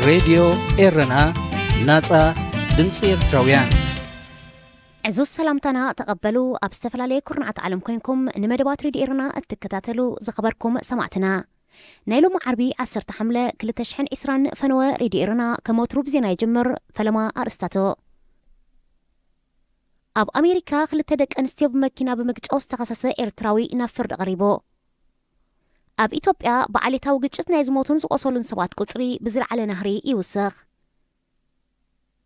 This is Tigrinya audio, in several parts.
ሬድዮ ኤረና፣ ናጻ ድምጺ ኤርትራውያን። ዕዙዝ ሰላምታና ተቐበሉ። ኣብ ዝተፈላለየ ኩርናዓት ዓለም ኮይንኩም ንመደባት ሬድዮ ኤረና እትከታተሉ ዝኸበርኩም ሰማዕትና፣ ናይ ሎሚ ዓርቢ ዓሰርተ ሓምለ ክልተ ሽሕን ዕስራን ፈነወ ሬድዮ ኤረና ከም ወትሩ ብዜና ይጅምር። ፈለማ ኣርእስታቱ። ኣብ ኣሜሪካ ክልተ ደቂ ኣንስትዮ ብመኪና ብምግጫው ዝተኸሰሰ ኤርትራዊ ናብ ፍርዲ ቀሪቡ። ኣብ ኢትዮጵያ ብዓሌታዊ ግጭት ናይ ዝሞቱን ዝቆሰሉን ሰባት ቁጽሪ ብዝለዓለ ናህሪ ይውስኽ።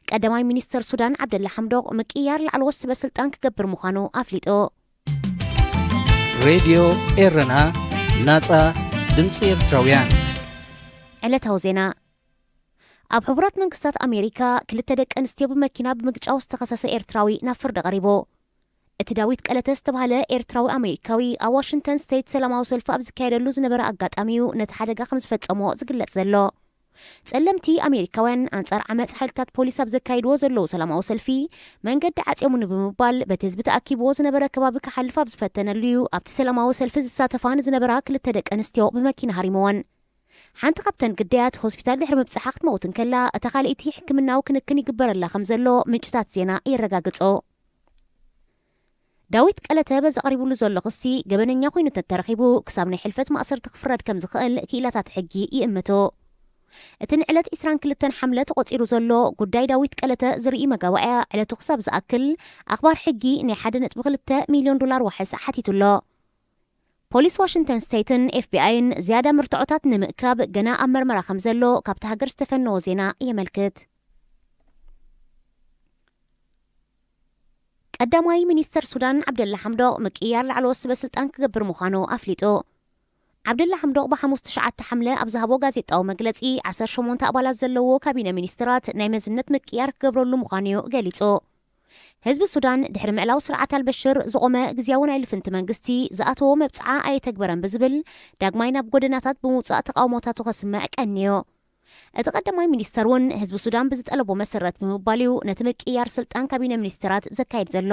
ቀዳማይ ሚኒስተር ሱዳን ዓብደላ ሓምዶቕ ምቅይያር ላዕለዎት ሰበ ስልጣን ክገብር ምዃኑ ኣፍሊጡ። ሬድዮ ኤረና፣ ናጻ ድምጺ ኤርትራውያን። ዕለታዊ ዜና። ኣብ ሕቡራት መንግስታት ኣሜሪካ ክልተ ደቂ ኣንስትዮ ብመኪና ብምግጫው ዝተኸሰሰ ኤርትራዊ ናብ ፍርዲ ቀሪቡ። እቲ ዳዊት ቀለተ ዝተባህለ ኤርትራዊ ኣሜሪካዊ ኣብ ዋሽንግተን ስቴት ሰላማዊ ሰልፊ ኣብ ዝካየደሉ ዝነበረ ኣጋጣሚ እዩ ነቲ ሓደጋ ከም ዝፈጸሞ ዝግለጽ ዘሎ። ጸለምቲ ኣሜሪካውያን ኣንጻር ዓመጽ ሓይልታት ፖሊስ ኣብ ዘካይድዎ ዘለዉ ሰላማዊ ሰልፊ መንገዲ ዓጽዮምኒ ብምባል በቲ ህዝቢ ተኣኪብዎ ዝነበረ ከባቢ ክሓልፍ ኣብ ዝፈተነሉ እዩ ኣብቲ ሰላማዊ ሰልፊ ዝሳተፋ ንዝነበራ ክልተ ደቂ ኣንስትዮ ብመኪና ሃሪምወን። ሓንቲ ካብተን ግዳያት ሆስፒታል ድሕሪ ምብጽሓ ክትመውት እንከላ፣ እታ ካልኣይቲ ሕክምናዊ ክንክን ይግበረላ ከም ዘሎ ምንጭታት ዜና የረጋግጹ። ዳዊት ቀለተ በዚ ቀሪቡሉ ዘሎ ክሲ ገበነኛ ኮይኑ እንተተረኺቡ ክሳብ ናይ ሕልፈት ማእሰርቲ ክፍረድ ከም ዝኽእል ክኢላታት ሕጊ ይእምቱ። እቲ ንዕለት ዕስራን ክልተን ሓምለ ተቖጺሩ ዘሎ ጉዳይ ዳዊት ቀለተ ዝርኢ መጋባእያ ዕለቱ ክሳብ ዝኣክል ኣኽባር ሕጊ ናይ ሓደ ነጥቢ ክልተ ሚልዮን ዶላር ዋሕስ ሓቲቱ ኣሎ። ፖሊስ ዋሽንግተን ስቴትን ኤፍቢኣይን ዝያዳ መርትዖታት ንምእካብ ገና ኣብ መርመራ ከም ዘሎ ካብቲ ሃገር ዝተፈነወ ዜና የመልክት። ቀዳማይ ሚኒስተር ሱዳን ዓብደላ ሓምዶቕ ምቅይያር ላዕለዎት ሰበ ስልጣን ክገብር ምዃኑ ኣፍሊጡ። ዓብደላ ሓምዶቕ ብሓሙስ ትሽዓተ ሓምለ ኣብ ዝሃቦ ጋዜጣዊ መግለጺ ዓሰርተ ሸሞንተ ኣባላት ዘለዎ ካቢነ ሚኒስትራት ናይ መዝነት ምቅያር ክገብረሉ ምዃኑ እዩ ገሊጹ። ህዝቢ ሱዳን ድሕሪ ምዕላው ስርዓት ኣልበሽር ዝቖመ ግዝያዊ ናይ ልፍንቲ መንግስቲ ዝኣተዎ መብጽዓ ኣየተግበረን ብዝብል ዳግማይ ናብ ጎደናታት ብምውጻእ ተቃውሞታቱ ከስምዕ ቀንዩ። እቲ ቀዳማይ ሚኒስተር እውን ህዝቢ ሱዳን ብዝጠለቦ መሰረት ብምባል እዩ ነቲ ምቅያር ስልጣን ካቢነ ሚኒስተራት ዘካይድ ዘሎ።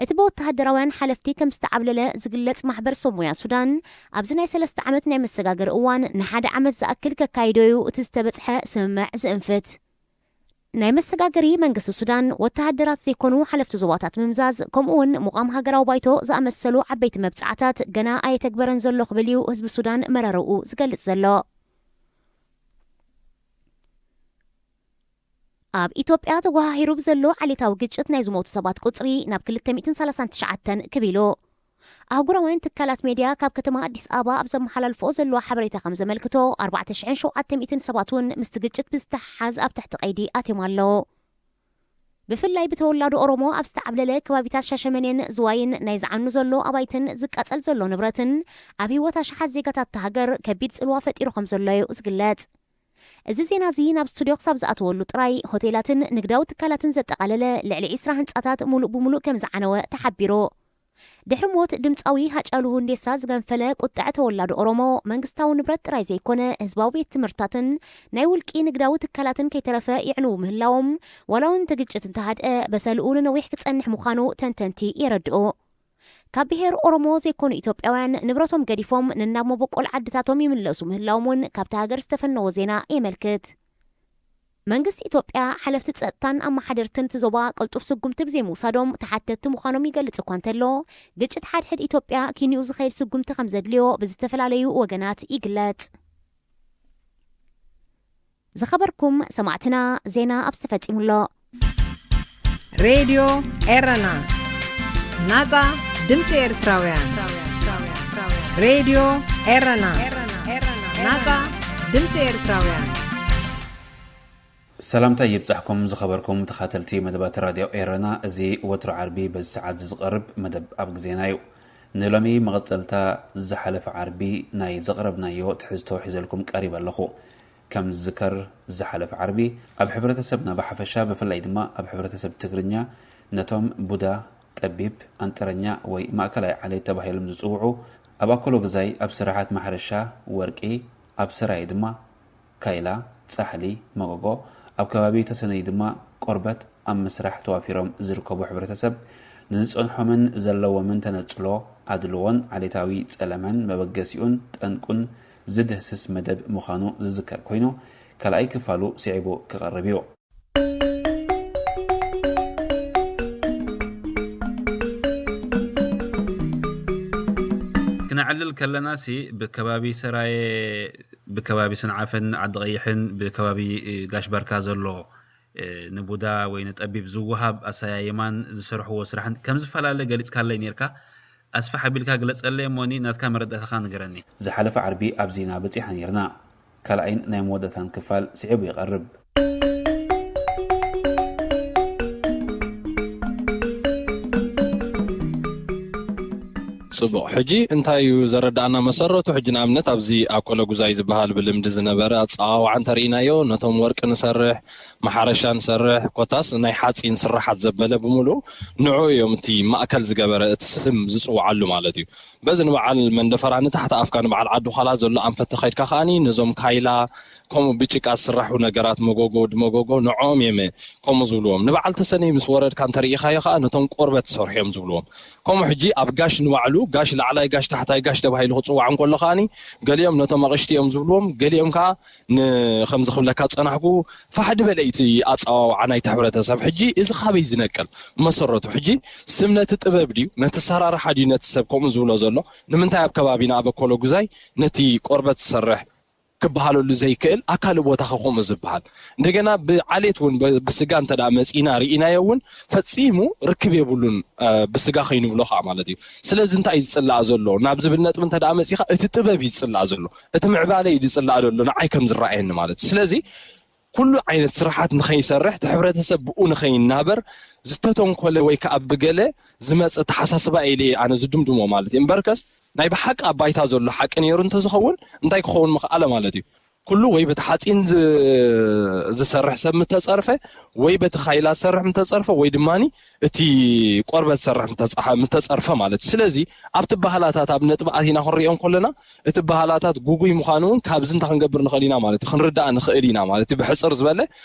እቲ ብወተሃደራውያን ሓለፍቲ ከም ዝተዓብለለ ዝግለጽ ማሕበር ሰብ ሞያ ሱዳን ኣብዚ ናይ ሰለስተ ዓመት ናይ መሰጋገሪ እዋን ንሓደ ዓመት ዝኣክል ከካይዶ እዩ እቲ ዝተበጽሐ ስምምዕ ዝእንፍት። ናይ መሰጋገሪ መንግስቲ ሱዳን ወተሃደራት ዘይኮኑ ሓለፍቲ ዞባታት ምምዛዝ ከምኡ እውን ምቋም ሃገራዊ ባይቶ ዝኣመሰሉ ዓበይቲ መብጻዕታት ገና ኣየተግበረን ዘሎ ክብል እዩ ህዝቢ ሱዳን መረረኡ ዝገልጽ ዘሎ። ኣብ ኢትዮጵያ ተጓሃሂሩ ብዘሎ ዓሌታዊ ግጭት ናይ ዝሞቱ ሰባት ቁጽሪ ናብ ክልተ ሚእትን ሰላሳን ትሽዓተን ክብ ኢሉ። ኣህጉራውያን ትካላት ሜድያ ካብ ከተማ ኣዲስ ኣበባ ኣብ ዘመሓላልፍኦ ዘለዋ ሓበሬታ ከም ዘመልክቶ ኣርባዕተ ሽሕን ሸውዓተ ሚእትን ሰባት እውን ምስቲ ግጭት ብዝተሓሓዝ ኣብ ትሕቲ ቀይዲ ኣትዮም ኣለዉ። ብፍላይ ብተወላዶ ኦሮሞ ኣብ ዝተዓብለለ ከባቢታት ሻሸመኔን ዝዋይን ናይ ዝዓኑ ዘሎ ኣባይትን ዝቃጸል ዘሎ ንብረትን ኣብ ህይወት ኣሽሓት ዜጋታት እታ ሃገር ከቢድ ጽልዋ ፈጢሩ ከም ዘሎ እዩ ዝግለጽ። እዚ ዜና እዚ ናብ ስቱድዮ ክሳብ ዝኣተወሉ ጥራይ ሆቴላትን ንግዳዊ ትካላትን ዘጠቓለለ ልዕሊ ዕስራ ህንጻታት ሙሉእ ብሙሉእ ከም ዝዓነወ ተሓቢሩ። ድሕሪ ሞት ድምጻዊ ሃጫሉ ሁንዴሳ ዝገንፈለ ቁጥዐ ተወላዶ ኦሮሞ መንግስታዊ ንብረት ጥራይ ዘይኮነ ህዝባዊ ቤት ትምህርትታትን ናይ ውልቂ ንግዳዊ ትካላትን ከይተረፈ ይዕንዉ ምህላዎም ዋላ እውን እቲ ግጭት እንተሃድአ በሰልኡ ንነዊሕ ክጸንሕ ምዃኑ ተንተንቲ የረድኡ። ካብ ብሄር ኦሮሞ ዘይኮኑ ኢትዮጵያውያን ንብረቶም ገዲፎም ነናብ መበቆል ዓድታቶም ይምለሱ ምህላዎም እውን ካብቲ ሃገር ዝተፈነወ ዜና የመልክት። መንግስቲ ኢትዮጵያ ሓለፍቲ ጸጥታን ኣመሓደርትን እቲ ዞባ ቅልጡፍ ስጉምቲ ብዘይምውሳዶም ተሓተትቲ ምዃኖም ይገልጽ እኳ እንተሎ፣ ግጭት ሓድሕድ ኢትዮጵያ ኪንኡ ዝኸይድ ስጉምቲ ከም ዘድልዮ ብዝተፈላለዩ ወገናት ይግለጽ። ዝኸበርኩም ሰማዕትና፣ ዜና ኣብ ዝተፈጺሙ ኣሎ። ሬድዮ ኤረና፣ ናጻ ድምጺ ኤርትራውያን። ሬድዮ ኤረና፣ ናጻ ድምጺ ኤርትራውያን። ሰላምታ ይብጻሕኩም ዝኸበርኩም ተኻተልቲ መደባት ራድዮ ኤረና። እዚ ወትሮ ዓርቢ በዚ ሰዓት እዚ ዝቐርብ መደብ ኣብ ግዜና እዩ። ንሎሚ መቐጸልታ ዝሓለፈ ዓርቢ ናይ ዘቕረብናዮ ትሕዝቶ ሒዘልኩም ቀሪበ ኣለኹ። ከም ዝዝከር ዝሓለፈ ዓርቢ ኣብ ሕብረተሰብና ብሓፈሻ ብፍላይ ድማ ኣብ ሕብረተሰብ ትግርኛ ነቶም ቡዳ፣ ጠቢብ፣ ኣንጥረኛ ወይ ማእከላይ ዓሌት ተባሂሎም ዝጽውዑ ኣብ ኣኮሎ ግዛይ ኣብ ስራሓት ማሕረሻ ወርቂ፣ ኣብ ሰራየ ድማ ካይላ፣ ጻሕሊ፣ መጎጎ፣ ኣብ ከባቢ ተሰነይ ድማ ቆርበት ኣብ ምስራሕ ተዋፊሮም ዝርከቡ ሕብረተሰብ ንዝጸንሖምን ዘለዎምን ተነጽሎ፣ ኣድልዎን ዓሌታዊ ጸለመን መበገሲኡን ጠንቁን ዝድህስስ መደብ ምዃኑ ዝዝከር ኮይኑ፣ ካልኣይ ክፋሉ ስዒቡ ክቐርብ እዩ። ክነዕልል ከለና ሲ ብከባቢ ሰራየ፣ ብከባቢ ሰንዓፈን ዓዲ ቀይሕን ብከባቢ ጋሽ ባርካ ዘሎ ንቡዳ ወይ ንጠቢብ ዝወሃብ ኣሰያይማን ዝሰርሕዎ ስራሕን ከም ዝፈላለ ገሊጽካለይ ኔርካ። ኣስፍሕ ኣቢልካ ግለጸለይ እሞኒ ናትካ መረዳእታኻ ንገረኒ። ዝሓለፈ ዓርቢ ኣብ ዜና በጺሓ ኔርና። ካልኣይን ናይ መወዳእታን ክፋል ስዒቡ ይቐርብ። ጽቡቕ። ሕጂ እንታይ እዩ ዘረዳእና መሰረቱ? ሕጂ ንኣብነት ኣብዚ ኣኮለጉዛይ ዝበሃል ብልምዲ ዝነበረ ኣጸዋውዓ እንተርኢናዮ፣ ነቶም ወርቂ ንሰርሕ፣ መሓረሻ ንሰርሕ፣ ኮታስ ናይ ሓጺን ስራሓት ዘበለ ብምሉኡ ንዑ እዮም እቲ ማእከል ዝገበረ እቲ ስም ዝጽውዓሉ ማለት እዩ። በዚ ንበዓል መንደፈራ ንታሕቲ ኣፍካ ንበዓል ዓዲ ዃላ ዘሎ ኣንፈት ተኸይድካ ከኣኒ ነዞም ካይላ ከምኡ ብጭቃ ዝስራሑ ነገራት መጎጎ ድመጎጎ ንዕኦም እየመ ከምኡ ዝብልዎም። ንበዓል ተሰነይ ምስ ወረድካ እንተርኢኻዮ ከኣ ነቶም ቆርበት ዝሰርሑ እዮም ዝብልዎም። ከምኡ ሕጂ ኣብ ጋሽ ንባዕሉ ጋሽ ላዕላይ ጋሽ ታሕታይ ጋሽ ተባሂሉ ክጽዋዕ እንከሎ ከኣኒ ገሊኦም ነቶም ኣቕሽቲ እዮም ዝብልዎም፣ ገሊኦም ከኣ ንከምዚ ክብለካ ዝጸናሕኩ ፋሕ ድበለ እዩ እቲ ኣጸዋውዓ ናይቲ ሕብረተሰብ። ሕጂ እዚ ካበይ ዝነቅል መሰረቱ? ሕጂ ስም ነቲ ጥበብ ድዩ ነቲ ሰራርሓ ድዩ ነቲ ሰብ ከምኡ ዝብሎ ዘሎ? ንምንታይ ኣብ ከባቢና ኣብ ኣኮሎ ጉዛይ ነቲ ቆርበት ዝሰርሕ ክበሃለሉ ዘይክእል ኣብ ካልእ ቦታ ከ ከምኡ ዝበሃል? እንደገና ብዓሌት እውን ብስጋ እንተ ደኣ መጺእና ርኢናዮ እውን ፈጺሙ ርክብ የብሉን ብስጋ ከይንብሎ ከዓ ማለት እዩ። ስለዚ እንታይ እዩ ዝጽላእ ዘሎ ናብ ዝብል ነጥቢ እንተ ደኣ መጺኻ እቲ ጥበብ እዩ ዝጽላእ ዘሎ፣ እቲ ምዕባለ እዩ ዝጽላእ ዘሎ ንዓይ ከም ዝረኣየኒ ማለት እዩ። ስለዚ ኩሉ ዓይነት ስራሓት ንኸይሰርሕ እቲ ሕብረተሰብ ብኡ ንኸይናበር ዝተተንኮለ ወይ ከዓ ብገለ ዝመፀ ተሓሳስባ ኢለ ኣነ ዝድምድሞ ማለት እዩ። እምበርከስ ናይ ብሓቂ ኣብ ባይታ ዘሎ ሓቂ ነይሩ እንተዝኸውን እንታይ ክኸውን ምኽኣለ ማለት እዩ? ኩሉ ወይ በቲ ሓፂን ዝሰርሕ ሰብ ምተፀርፈ ወይ በቲ ካይላ ዝሰርሕ ምተፀርፈ ወይ ድማ እቲ ቆርበት ዝሰርሕ ምተፀርፈ ማለት እዩ። ስለዚ ኣብቲ ባህላታት ኣብ ነጥቢ ኣቲና ክንሪኦ እንከለና እቲ ባህላታት ጉጉይ ምዃኑ እውን ካብዚ እንታይ ክንገብር ንኽእል ኢና ማለት እዩ? ክንርዳእ ንኽእል ኢና ማለት እዩ ብሕፅር ዝበለ።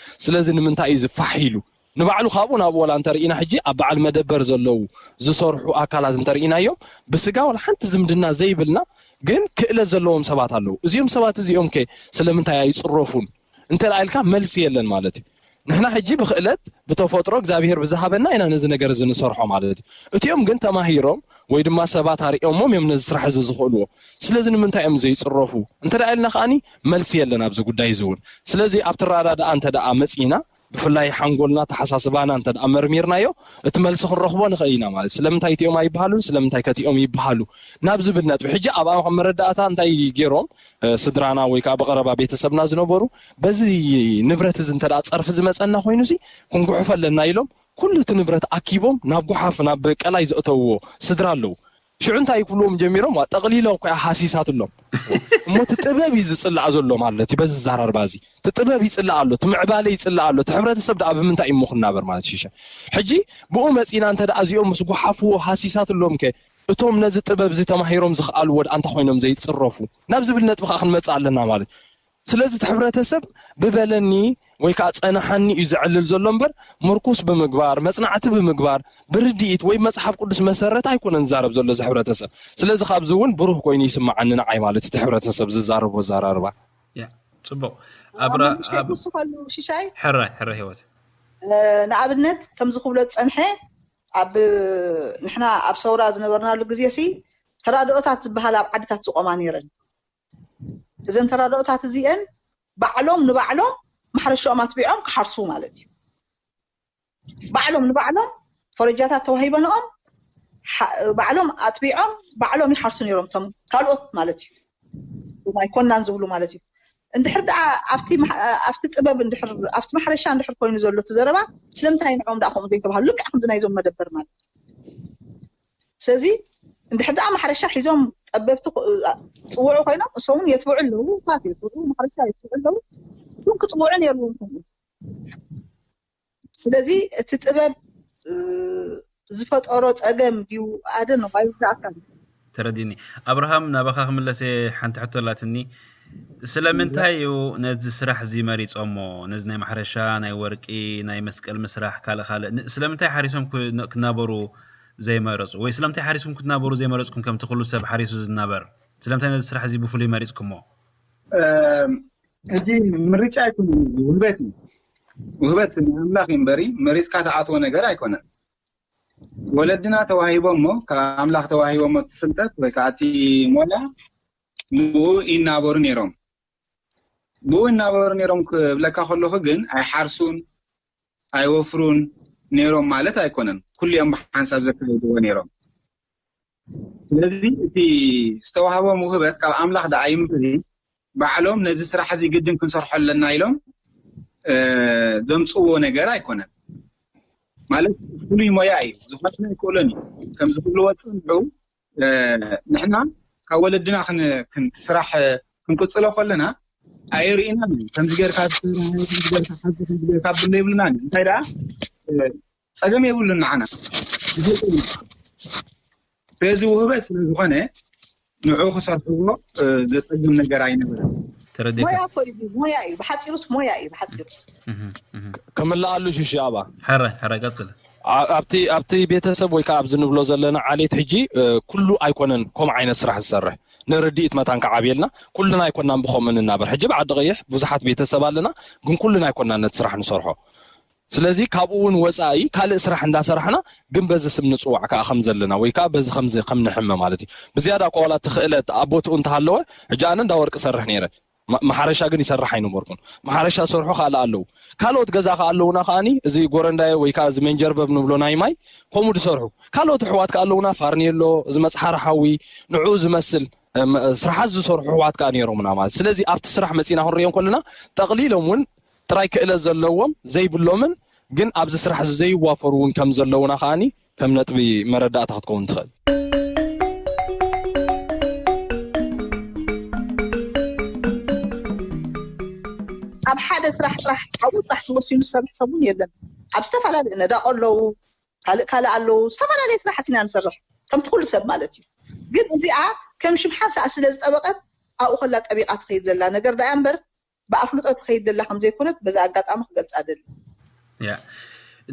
ስለዚ ንምንታይ እዩ ዝፋሕ ኢሉ ንባዕሉ ካብኡ ናብኡ ወላ እንተርኢና ሕጂ ኣብ በዓል መደበር ዘለዉ ዝሰርሑ ኣካላት እንተርኢናዮም ብስጋ ወላ ሓንቲ ዝምድና ዘይብልና ግን ክእለት ዘለዎም ሰባት ኣለዉ። እዚኦም ሰባት እዚኦም ከ ስለምንታይ ኣይፅረፉን? እንተ ኢልካ መልሲ የለን ማለት እዩ። ንሕና ሕጂ ብክእለት ብተፈጥሮ እግዚኣብሔር ብዝሃበና ኢና ነዚ ነገር እዚ ንሰርሖ ማለት እዩ። እቲኦም ግን ተማሂሮም ወይ ድማ ሰባት ኣርእዮሞም እዮም ነዚ ስራሕ እዚ ዝኽእልዎ። ስለዚ ንምንታይ እዮም ዘይፅረፉ እንተ ኢልና ከዓኒ መልሲ የለን ኣብዚ ጉዳይ እዚ እውን። ስለዚ ኣብ ትረዳድኣ እንተ ደኣ መፂና ብፍላይ ሓንጎልና ተሓሳስባና እንተ ደኣ መርሚርናዮ እቲ መልሲ ክንረኽቦ ንኽእል ኢና ማለት ስለምንታይ እቲኦም ኣይበሃሉን ስለምንታይ ከቲኦም ይበሃሉ ናብ ዝብል ነጥቢ ሕጂ ኣብኣ ከም መረዳእታ እንታይ ገይሮም ስድራና ወይ ከዓ ብቐረባ ቤተሰብና ዝነበሩ በዚ ንብረት እዚ እንተ ደኣ ፀርፊ ዝመፀና ኮይኑ ሲ ክንጉሕፎ ኣለና ኢሎም ኩሉ እቲ ንብረት ኣኪቦም ናብ ጉሓፍ ናብ ቀላይ ዘእተውዎ ስድራ ኣለዉ። ሽዑ እንታይ ክብልዎም ጀሚሮም? ዋ ጠቕሊሎም እኮ እያ ሃሲሳትሎም። እሞ እቲ ጥበብ እዩ ዝፅላእ ዘሎ ማለት እዩ። በዚ ኣዘራርባ እዚ እቲ ጥበብ ይፅላእ ኣሎ፣ እቲ ምዕባለ ይፅላእ ኣሎ። እቲ ሕብረተሰብ ደኣ ብምንታይ እዩ እሞ ክናበር ማለት ሽሻ? ሕጂ ብኡ መፂና እንተ ደኣ እዚኦም ምስ ጉሓፍዎ ሃሲሳትሎም ከ እቶም ነዚ ጥበብ እዚ ተማሂሮም ዝኽኣልዎ ደኣ እንታይ ኮይኖም ዘይፅረፉ ናብ ዝብል ነጥቢ ከዓ ክንመፅእ ኣለና ማለት እዩ። ስለዚ እቲ ሕብረተሰብ ብበለኒ ወይ ከዓ ፀናሓኒ እዩ ዘዕልል ዘሎ እምበር ምርኩስ ብምግባር መፅናዕቲ ብምግባር ብርድኢት ወይ መፅሓፍ ቅዱስ መሰረት ኣይኮነን ዝዛረብ ዘሎ እዚ ሕብረተሰብ። ስለዚ ካብዚ እውን ብሩህ ኮይኑ ይስምዓኒ ንዓይ ማለት እቲ ሕብረተሰብ ዝዛረቦ ኣዘራርባ። ጽቡቅ። ኣብ መንግስቲ ክውስኸሉ ሽሻይ ሕራይ ሕራይ ህይወት ንኣብነት ከምዚ ክብሎ ዝፀንሐ ኣብ ንሕና ኣብ ሰውራ ዝነበርናሉ ግዜ ሲ ተራድኦታት ዝበሃል ኣብ ዓድታት ዝቆማ ነይረን። እዘን ተራድኦታት እዚአን ባዕሎም ንባዕሎም ማሕረሻኦም ኣትቢዖም ክሓርሱ ማለት እዩ። ባዕሎም ንባዕሎም ፈረጃታት ተዋሂበንኦም ባዕሎም ኣጥቢዖም ባዕሎም ይሓርሱ ነይሮም እቶም ካልኦት ማለት እዩ። ኣይኮናን ዝብሉ ማለት እዩ። እንድሕር ደኣ ኣብቲ ኣብቲ ጥበብ እንድሕር ኣብቲ ማሕረሻ እንድሕር ኮይኑ ዘሎ እቲ ዘረባ ስለምንታይ ንዕኦም ደኣ ከምኡ ዘይተባህሉ ልክዕ ከምዚ ናይዞም መደበር ማለት እዩ። ስለዚ እንድሕር ደኣ ማሕረሻ ሒዞም ጠበብቲ ጽውዑ ኮይኖም እሶም እውን የትብዑ ኣለዉ ፋት የትብዑ ማሕረሻ የትብዑ ኣለዉ እሱም ክጽውዑ ነይርዎም ከምኡ ስለዚ እቲ ጥበብ ዝፈጠሮ ጸገም ድዩ ኣደ ነው ኣይዛእካን ተረዲኒ ኣብርሃም ናባኻ ክምለሰ ሓንቲ ሕቶ ኣላትኒ ስለምንታይ እዩ ነዚ ስራሕ እዚ መሪፆሞ ነዚ ናይ ማሕረሻ ናይ ወርቂ ናይ መስቀል ምስራሕ ካልእ ካልእ ስለምንታይ ሓሪሶም ክናበሩ ዘይመረፁ ወይ ስለምንታይ ሓሪስኩም ክትናበሩ ዘይመረፅኩም ከምቲ ኩሉ ሰብ ሓሪሱ ዝናበር ስለምንታይ ነዚ ስራሕ እዚ ብፍሉይ መሪፅኩሞ ሕጂ ምርጫ ኣይኮነን፣ ውህበት እዩ። ውህበት ናይ ኣምላኽ እዩ እምበሪ መሪፅካ ትኣትዎ ነገር ኣይኮነን። ወለድና ተዋሂቦሞ፣ ካብ ኣምላኽ ተዋሂቦሞ እቲ ፍልጠት ወይ ከዓ እቲ ሞያ፣ ብኡ ይናበሩ ነይሮም። ብኡ ይናበሩ ነይሮም ክብለካ ከለኹ ግን ኣይሓርሱን ኣይወፍሩን ነይሮም ማለት ኣይኮነን። ኩሊኦም ብሓንሳብ ዘካይድዎ ነይሮም። ስለዚ እቲ ዝተዋህቦም ውህበት ካብ ኣምላኽ ደኣ ይምበሪ፣ ባዕሎም ነዚ ስራሕ እዚ ግድን ክንሰርሖ ኣለና ኢሎም ዘምፅዎ ነገር ኣይኮነን። ማለት ፍሉይ ሞያ እዩ፣ ዝኾነ ኣይክእሎን እዩ። ከምዚ ክብልዎ ፅንሑ፣ ንሕና ካብ ወለድና ስራሕ ክንቅፅሎ ከለና ኣይርእናን እዩ። ከምዚ ጌርካ ትሰርሕ፣ ከምዚ ጌርካ ሓዚ፣ ከምዚ ጌርካ ብሎ ይብሉና እዩ። እንታይ ደኣ ጸገም የብሉን ንዓና። ስለዚ ውህበት ስለ ዝኾነ ንዑ ክሰርሕዎ ዘጸግም ነገር ኣይነበረን። ተረዲእካ? ሞያ እኮ እዩ፣ ሞያ እዩ፣ ብሓጺሩስ ሞያ እዩ ብሓጺሩ። እህ፣ እህ። ከምልኣሉ ሽሽ ኣባ። ሕራይ፣ ሕራይ፣ ቀጽል። ኣ-፣ ኣብቲ፣ ኣብቲ ቤተሰብ ወይ ከዓ ኣብዚ ንብሎ ዘለና ዓሌት ሕጂ፣ እ፣ ኩሉ ኣይኮነን ከምኡ ዓይነት ስራሕ ዝሰርሕ። ንርድኢት መታን ክዓብየልና፣ ኩልና ኣይኮናን ብኸምኡ ንናበር። ሕጂ ብዓዲ ቀይሕ ብዙሓት ቤተሰብ ኣለና፣ ግን ኩልና ኣይኮናን ነቲ ስራሕ ንሰርሖ። ስለዚ ካብኡ እውን ወፃኢ ካልእ ስራሕ እንዳሰራሕና ግን በዚ ስም ንፅዋዕ ከዓ ከም ዘለና ወይ ከዓ በዚ ከምዚ ከም ንሕመ ማለት እዩ። ብዝያዳ እኳ ዋላ እቲ ክእለት ኣብ ቦትኡ እንተሃለወ፣ ሕጂ ኣነ እንዳ ወርቂ ሰርሕ ነይረ፣ ማ-፣ ማሓረሻ ግን ይሰርሕ ኣይነበርኩን። ማሓረሻ ሰርሑ ካልእ ኣለዉ፣ ካልኦት ገዛ ከዓ ኣለዉና። ከዓኒ እዚ ጎረንዳዮ ወይ ከዓ እዚ መንጀርበብ ንብሎ ናይ ማይ ከምኡ ዝሰርሑ ካልኦት ኣሕዋት ከዓ ኣለዉና። ፋርኔሎ፣ እዚ መፅሓሪ ሓዊ፣ ንዑ ዝመስል፣ እም፣ ስራሓት ዝሰርሑ ኣሕዋት ከዓ ነይሮምና ማለት። ስለዚ ኣብቲ ስራሕ መፂና ክንሪኦም ከለና ጠቕሊሎም እውን ጥራይ ክእለት ዘለዎም ዘይብሎምን ግን ኣብዚ ስራሕ እዚ ዘይዋፈሩ እውን ከም ዘለውና ከዓኒ ከም ነጥቢ መረዳእታ ክትከውን ትኽእል። ኣብ ሓደ ስራሕ ጥራሕ ኣብኡ ጥራሕ ተወሲኑ ዝሰርሕ ሰብ እውን የለን። ኣብ ዝተፈላለዩ ነዳቆ ኣለዉ፣ ካልእ ካልእ ኣለዉ፣ ዝተፈላለየ ስራሕቲ ኢና ንሰርሕ ከምቲ ኩሉ ሰብ ማለት እዩ። ግን እዚኣ ከም ሽም ሓንሳእ ስለ ዝጠበቀት ኣብኡ ከላ ጠቢቃ ትኸይድ ዘላ ነገር ደኣ እምበር ብኣፍልጦ ትኸይድ ዘላ ከም ዘይኮነት በዚ ኣጋጣሚ ክገልጻ እደሊ። ያ፣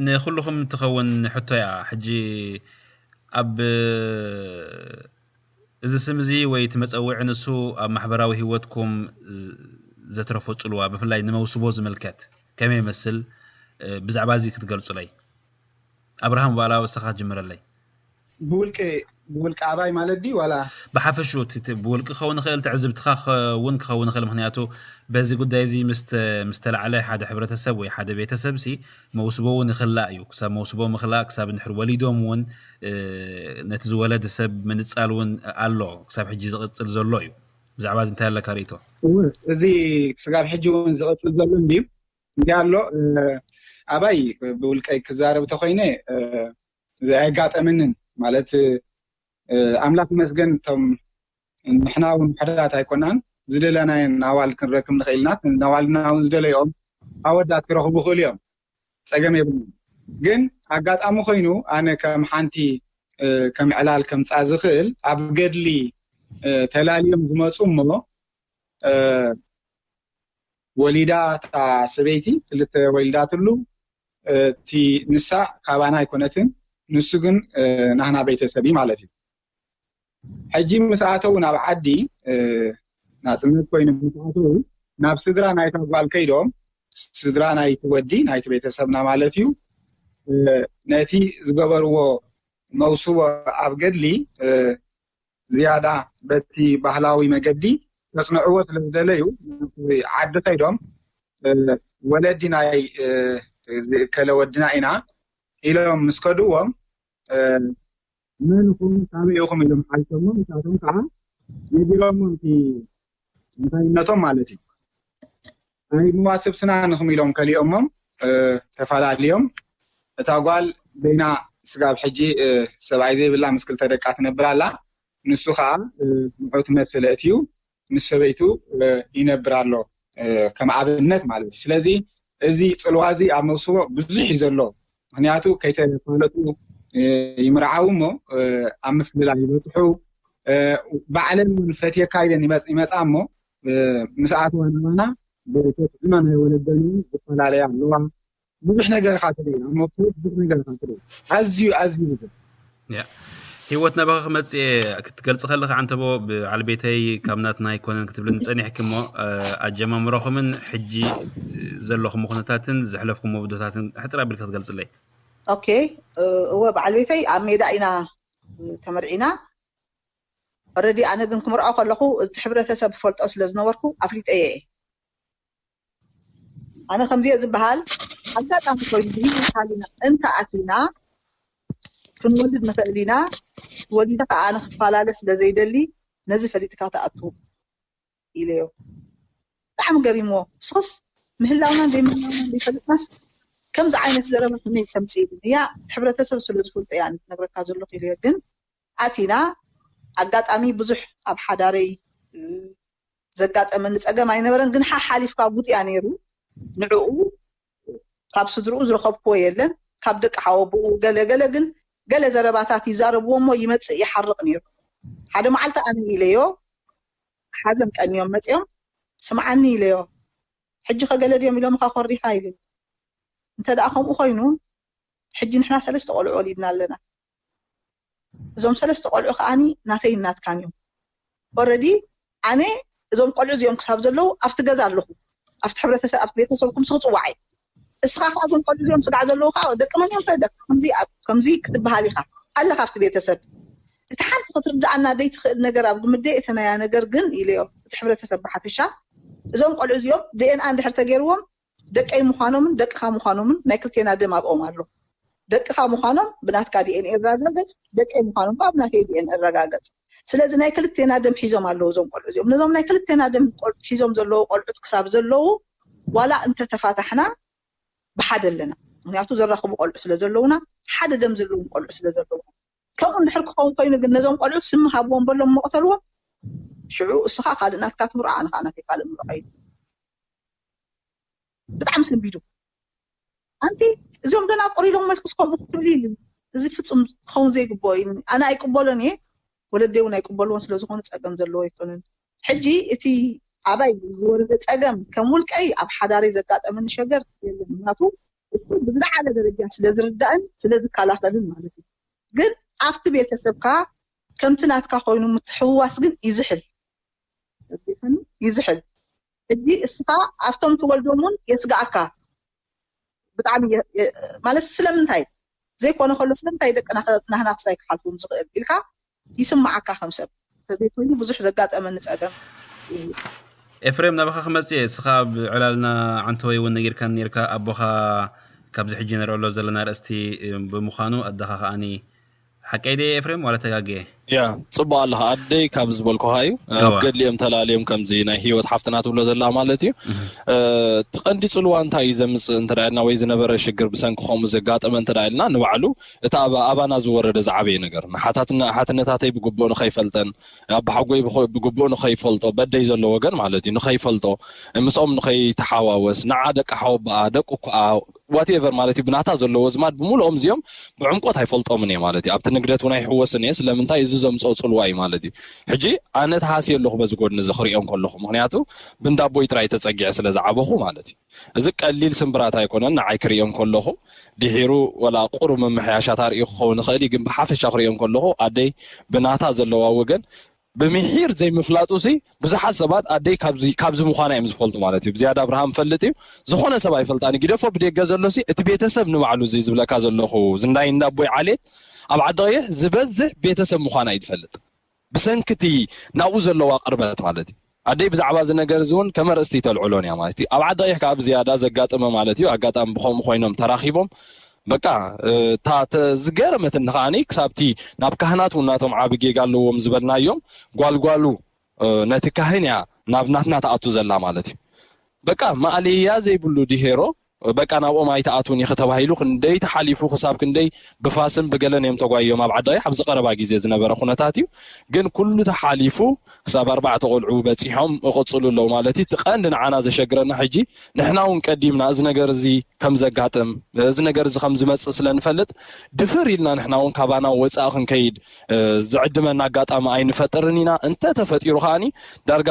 ንኹልኹም ትኸውን ሕቶ እያ። ሕጂ ኣብ እዚ ስም እዚ ወይ እቲ መጸውዒ ንሱ ኣብ ማሕበራዊ ህይወትኩም ዘትረፎ ጽልዋ፣ ብፍላይ ንመውስቦ ዝምልከት ከመይ ይመስል? ብዛዕባ እዚ ክትገልጹለይ። ኣብርሃም፣ ዋላ ንስኻ ትጅምረለይ። ብውልቂ፣ ብውልቂ ኣባይ ማለት ድዩ ዋላ? ብሓፈሽኡ እቲ፣ እቲ ብውልቂ ክኸውን ይኽእል፣ ትዕዝብትኻ ክኸውን፣ ክኸውን ይኽእል። ምኽንያቱ በዚ ጉዳይ እዚ ምስ ተ-፣ ምስ ተላዕለ ሓደ ሕብረተሰብ ወይ ሓደ ቤተሰብ ሲ መውስቦ እውን ይኽላእ እዩ። ክሳብ መውስቦ ምኽላእ፣ ክሳብ እንድሕር ወሊዶም እውን፣ እ፣ ነቲ ዝወለደ ሰብ ምንጻል እውን ኣሎ። ክሳብ ሕጂ ዝቕጽል ዘሎ እዩ። ብዛዕባ እዚ እንታይ ኣለካ ርእይቶ? እወ፣ እዚ ክሳብ ሕጂ እውን ዝቕጽል ዘሎ እንድዩ። እንዲ ኣሎ፣ እ፣ ኣባይ ብውልቀይ ክዛረብ ተኾይነ፣ እ፣ ዘያጋጠመንን ማለት፣ እ፣ ኣምላኽ ይመስገን፣ እቶም ንሕና እውን ውሕዳት ኣይኮናን፣ ዝደለናየን ኣዋልድ ክንረክብ ንኽእል ኢና። ነዋልድና እውን ዝደለዮም ኣወዳት ክረኽቡ ይኽእሉ እዮም፣ ጸገም የብሉን። ግን ኣጋጣሚ ኮይኑ ኣነ ከም ሓንቲ፣ እ፣ ከም ዕላል ከምጻ ዝኽእል ኣብ ገድሊ፣ እ፣ ተላልዮም ዝመጹ እሞ፣ እ፣ ወሊዳ እታ ሰበይቲ ክልተ ወሊዳትሉ፣ እ፣ እቲ ንሳ ካባና ኣይኮነትን፣ ንሱ ግን፣ እ፣ ናህና ቤተሰብ እዩ ማለት እዩ። ሕጂ ምስ ኣተው ናብ ዓዲ፣ እ፣ ናጽነት ኮይኑ ምስ ኣተው ናብ ስድራ ናይታ ጓል ከይዶም፣ ስድራ ናይቲ ወዲ ናይቲ ቤተሰብና ማለት እዩ፣ እ፣ ነቲ ዝገበርዎ መውስቦ ኣብ ገድሊ፣ እ፣ ዝያዳ በቲ ባህላዊ መገዲ ከጽንዕዎ ስለ ዝደለዩ፣ ዓዲ ከይዶም፣ እ፣ ወለዲ ናይ፣ እ፣ ዝእከለ ወድና ኢና ኢሎም ምስ ከድዎም፣ እ፣ መን ኢኹም፣ ካበይ ኢኹም ኢሎም ሓይሶሞም፣ ንሳቶም ከዓ ነጊሮሞም እቲ እንታይነቶም ማለት እዩ። ናይ መዋስብትና ንኹም ኢሎም ከሊኦሞም፣ እ፣ ተፈላለዮም። እታ ጓል በይና ስጋብ ሕጂ፣ እ፣ ሰብኣይ ዘይብላ ምስ ክልተ ደቃ ትነብር ኣላ። ንሱ ከዓ፣ እ፣ ንዑ ትመስል እትዩ ምስ ሰበይቱ፣ እ፣ ይነብር ኣሎ፣ እ፣ ከም ኣብነት ማለት እዩ። ስለዚ እዚ ጽልዋ እዚ ኣብ መውስቦ ብዙሕ እዩ ዘሎ። ምኽንያቱ ከይተፋለጡ፣ እ፣ ይምርዓው እሞ፣ እ፣ ኣብ ምፍልላይ ይበጽሑ። እ፣ ባዕለን እውን ፈትየካ ኢለን ይመጽ-፣ ይመጻ እሞ፣ እ፣ ምስ ኣተዋ ናባና ብተጽዕኖ ናይ ወለደን እውን ዝፈላለያ ኣለዋ። ብዙሕ ነገር ኢኻ ትርኢ፣ ኣብ መውስቦ ብዙሕ ነገር ኢኻ ትርኢ። ኣዝዩ፣ ኣዝዩ ብዙሕ። ያ። ህይወት፣ ናባኻ ክመጽእ እየ። ክትገልጺ ከለኺ ዓንተቦ፣ በዓል ቤተይ ካብ ናትና ኣይኮነን ክትብልኒ ጸኒሕኪ እሞ፣ እ፣ ኣጀማምራኹምን ሕጂ ዘለኹሞ ኩነታትን ዘሕለፍኩሞ ውደታትን ሕጽር ኣቢልኪ ክትገልጽለይ? ኦኬ፣ እ፣ እወ፣ በዓል ቤተይ ኣብ ሜዳ ኢና፣ እ፣ ተመርዒና። ኦረዲ ኣነ ግን ክምርዖ ከለኹ እቲ ሕብረተሰብ ፈልጦ ስለ ዝነበርኩ ኣፍሊጠየ እየ። ኣነ ከምዚኦ ዝበሃል ኣጋጣሚ ኮይኑ ብሂወት ሃሊና እንተ ኣቲና ክንወልድ ንኽእል ኢና። ወሊደ ከዓ ኣነ ክትፈላለ ስለ ዘይደሊ ነዚ ፈሊጥካ ትኣቱ ኢለዮ። ብጣዕሚ ገሪምዎ። ንስኽስ ምህላውናን ዘይምህላውናን ዘይፈልጥናስ ከምዚ ዓይነት ዘረባ ከመይ ተምፅእ ኢሉኒ። እያ እቲ ሕብረተሰብ ስለ ዝፈልጦ እያ ትነግረካ ዘለኹ ኢለዮ። ግን ኣቲና ኣጋጣሚ ብዙሕ ኣብ ሓዳረይ ዘጋጠመኒ ፀገም ኣይነበረን፣ ግን ሓሓሊፍካ ቡጥያ ነይሩ። ንዕኡ ካብ ስድርኡ ዝረኸብክዎ የለን፣ ካብ ደቂ ሓወብኡ ገለ ገለ ግን ገለ ዘረባታት ይዛረብዎ እሞ ይመፅእ ይሓርቕ ነይሩ። ሓደ መዓልቲ ኣነ ኢለዮ፣ ሓዘን ቀንዮም መፅዮም፣ ስምዓኒ ኢለዮ፣ ሕጂ ከገለ ድዮም ኢሎምኻ ኮሪኻ ኢለዮ። እንተ ደኣ ከምኡ ኮይኑ ሕጂ ንሕና ሰለስተ ቆልዑ ወሊድና ኣለና። እዞም ሰለስተ ቆልዑ ከዓኒ ናተይን ናትካን እዮም። ኦረዲ ኣነ እዞም ቆልዑ እዚኦም ክሳብ ዘለዉ ኣብቲ ገዛ ኣለኹ፣ ኣብቲ ሕብረተሰብ ኣብቲ ቤተሰብ ኩምሲ ክፅዋዕ እዩ። እስኻ ከዓ እዞም ቆልዑ እዚኦም ስጋዕ ዘለዉ ከዓ ደቂ መን እዮም ከ ደቂ ከምዚ ኣብ- ከምዚ ክትበሃል ኢኻ ኣለኻ ኣብቲ ቤተሰብ። እቲ ሓንቲ ክትርድኣና ዘይትኽእል ነገር ኣብ ግምት ደይ እተናያ ነገር ግን ኢለዮም እቲ ሕብረተሰብ ብሓፈሻ እዞም ቆልዑ እዚኦም ዲኤንኣ እንድሕር ተገይርዎም ደቀይ ምዃኖምን ደቅኻ ምዃኖምን ናይ ክልቴና ደም ኣብኦም ኣሎ። ደቅኻ ምዃኖም ብናትካ ዲኤንኤ ይረጋገጽ፣ ደቀይ ምዃኖም ከዓ ብናተይ ዲኤንኤ ይረጋገጽ። ስለዚ ናይ ክልቴና ደም ሒዞም ኣለዉ እዞም ቆልዑ እዚኦም። ነዞም ናይ ክልቴና ደም ቆል- ሒዞም ዘለዉ ቆልዑት ክሳብ ዘለዉ ዋላ እንተተፋታሕና ብሓደ ኣለና። ምክንያቱ ዘራኽቡ ቆልዑ ስለ ዘለዉና ሓደ ደም ዘለዎም ቆልዑ ስለ ዘለዉ ከምኡ እንድሕር ክኸውን ኮይኑ ግን ነዞም ቆልዑ ስም ሃብዎም በሎም መቕተልዎም ሽዑ እስኻ ካልእ ናትካ ትምርዖ ኣነ ከዓ ናተይ ካልእ ምርዖ እዩ። ብጣዕሚ ሰንቢዱ ኣንቲ እዚኦም ደናቁር ኢሎም መልክስ ከምኡ ክትብሊ ኢሉ እዚ ፍጹም ክኸውን ዘይግብኦ እዩ። ኣነ ኣይቅበሎን እየ፣ ወለደይ እውን ኣይቅበልዎን ስለዝኾኑ ጸገም ዘለዎ ኣይኮነን። ሕጂ እቲ ኣባይ ዝወረደ ጸገም ከም ውልቀይ ኣብ ሓዳረይ ዘጋጠመኒ ሸገር የለን። ምክንያቱ እሱ ብዝለዓለ ደረጃ ስለ ዝርዳእን ስለ ዝከላኸልን ማለት እዩ። ግን ኣብቲ ቤተሰብካ ከምቲ ናትካ ኮይኑ ምትሕውዋስ ግን ይዝሕል ይዝሕል። ሕጂ እስኻ ኣብቶም ትወልዶም እውን የስግኣካ ብጣዕሚ ማለት ስለምንታይ ዘይኮነ ከሎ ስለምንታይ ደቂ ናህና ክሳይ ክሓልፉ ዝኽእል ኢልካ ይስማዓካ ከም ሰብ ተዘይኮይኑ ብዙሕ ዘጋጠመኒ ፀገም ኤፍሬም ናባኻ ክመፅእ እየ። እስኻ ኣብ ዕላልና ዓንተወይ እውን ነጊርካን ነርካ ኣቦኻ ካብዚ ሕጂ ንርዕሎ ዘለና ርእስቲ ብምዃኑ ኣደኻ ከዓኒ ሓቀይ ድየ ኤፍሬም ዋላ ተጋግየ? ያ ጽቡቅ ኣለኻ ኣደይ ካብ ዝበልኩኻ እዩ ኣብ ገድሊ እዮም ተላልዮም ከምዚ ናይ ህይወት ሓፍትና ትብሎ ዘላ ማለት እዩ እቲ ቀንዲ ጽልዋ እንታይ እዩ ዘምጽእ እንተ ኢልና ወይ ዝነበረ ሽግር ብሰንኪ ከምኡ ዘጋጠመ እንተ ኢልና ንባዕሉ እቲ ኣባና ዝወረደ ዝዓበየ ነገር ንሓታትና ሓትነታተይ ብግቡእ ንኸይፈልጠን ኣባሓጎይ ብግቡእ ንኸይፈልጦ በደይ ዘሎ ወገን ማለት እዩ ንኸይፈልጦ ምስኦም ንኸይተሓዋወስ ንዓ ደቂ ሓወብኣ ደቂ ኮኣ whatever ማለት እዩ ብናታ ዘለዎ ኣዝማድ ብምልኦም እዚኦም ብዕምቆት ኣይፈልጦምን እየ ማለት እዩ ኣብቲ ንግደት እውን ኣይሕወስን እየ ስለምንታይ እዚ ዘምፅኦ ፅልዋ እዩ ማለት እዩ ሕጂ ኣነ ተሃስየ ኣለኹ በዚ ጎድኒ እዚ ክሪኦ እንከለኹ ምክንያቱ ብንዳቦይ ጥራይ ተፀጊዐ ስለ ዝዓበኹ ማለት እዩ እዚ ቀሊል ስምብራት ኣይኮነን ንዓይ ክሪኦ እንከለኹ ድሒሩ ወላ ቁሩብ ምምሕያሻት ኣርእዩ ክኸውን ይኽእል እዩ ግን ብሓፈሻ ክሪኦ እንከለኹ ኣደይ ብናታ ዘለዋ ወገን ብምሒር ዘይምፍላጡ ሲ ብዙሓት ሰባት ኣደይ ካብዚ ካብዚ ምዃና እዮም ዝፈልጡ ማለት እዩ ብዝያዳ ኣብርሃም ፈልጥ እዩ ዝኾነ ሰብ ኣይፈልጣን ግደፎ ብደገ ዘሎ ሲ እቲ ቤተሰብ ንባዕሉ እዚ ዝብለካ ዘለኹ ዝንዳይ እንዳቦይ ዓሌት ኣብ ዓዲ ቀይሕ ዝበዝሕ ቤተሰብ ምዃና እዩ ዝፈልጥ ብሰንክቲ ናብኡ ዘለዋ ቅርበት ማለት እዩ ኣደይ ብዛዕባ እዚ ነገር እዚ እውን ከመ ርእስቲ ተልዕሎን እያ ማለት እዩ ኣብ ዓዲ ቀይሕ ካብ ዝያዳ ዘጋጥመ ማለት እዩ ኣጋጣሚ ብከምኡ ኮይኖም ተራኺቦም በቃ እታ ዝገረመትኒ ከዓኒ ክሳብቲ ናብ ካህናት እውን ናቶም ዓቢ ጌጋ ኣለዎም ዝበልናዮም ጓልጓሉ ነቲ ካህን እያ ናብ ናትና ትኣቱ ዘላ ማለት እዩ በቃ ማእለያ ዘይብሉ ድሄሮ በቃ ናብኦም ኣይትኣቱን ኢኺ ተባሂሉ ክንደይ ተሓሊፉ ክሳብ ክንደይ ብፋስን ብገለን እዮም ተጓዮም ኣብ ዓዲ ቀይሕ ኣብዚ ቀረባ ግዜ ዝነበረ ኩነታት እዩ ግን ኩሉ ተሓሊፉ ክሳብ ኣርባዕተ ቆልዑ በፂሖም እቕፅሉ ኣለዉ ማለት እዩ እቲ ቀንዲ ንዓና ዘሸግረና ሕጂ ንሕና እውን ቀዲምና እዚ ነገር እዚ ከም ዘጋጥም እዚ ነገር እዚ ከም ዝመፅእ ስለ ንፈልጥ ድፍር ኢልና ንሕና እውን ካባና ወፃኢ ክንከይድ ዝዕድመና ኣጋጣሚ ኣይንፈጥርን ኢና እንተተፈጢሩ ከዓኒ ዳርጋ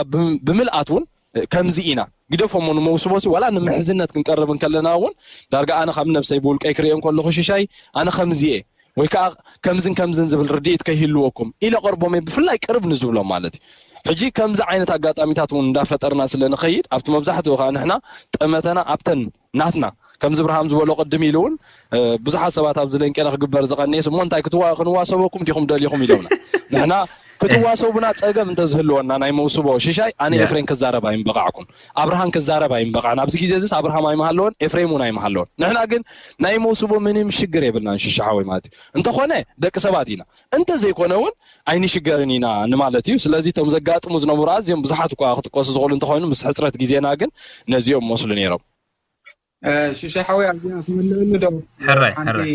ብምልኣት እውን ከምዚ ኢና ግደፎሞ ንመውስቦሲ ዋላ ንምሕዝነት ክንቀርብ እንከለና እውን ዳርጋ ኣነ ካብ ነብሰይ ብውልቀይ ክሪኦ እንከለኹ ሽሻይ ኣነ ከምዚ እየ ወይ ከዓ ከምዝን ከምዝን ዝብል ርድኢት ከይህልወኩም ኢለ ቀርቦም እየ፣ ብፍላይ ቅርብ ንዝብሎም ማለት እዩ። ሕጂ ከምዚ ዓይነት ኣጋጣሚታት እውን እንዳፈጠርና ስለ ንኸይድ ኣብቲ መብዛሕትኡ ከዓ ንሕና ጠመተና ኣብተን ናትና ከምዚ ብርሃም ዝበሎ ቅድም ኢሉ እውን ብዙሓት ሰባት ኣብዚ ለንቄና ክግበር ዝቐንየስ እሞ እንታይ ክትዋ ክንዋሰበኩም ዲኹም ደሊኹም ኢሎምና። ንሕና ክትዋሰቡና ጸገም እንተዝህልወና ናይ መውስቦ ሽሻይ ኣነ ኤፍሬም ክዛረብ ኣይምበቃዕኩን፣ ኣብርሃን ክዛረብ ኣይምበቃዕን። ኣብዚ ግዜ እዚስ ኣብርሃም ኣይመሃለወን ኤፍሬም እውን ኣይመሃለወን። ንሕና ግን ናይ መውስቦ ምንም ሽግር የብልናን ሽሻ ሓወይ ማለት እዩ። እንተኾነ ደቂ ሰባት ኢና፣ እንተዘይኮነ እውን ኣይንሽገርን ኢና ንማለት እዩ። ስለዚ እቶም ዘጋጥሙ ዝነበሩ ኣዝዮም ብዙሓት እኳ ክጥቀሱ ዝኽእሉ እንተኾይኑ ምስ ሕፅረት ግዜና ግን ነዚኦም መስሉ ነይሮም። ሽሻ ሓወይ ኣብዚኣ ክምልእሉ ዶ? ሕራይ፣ ሕራይ።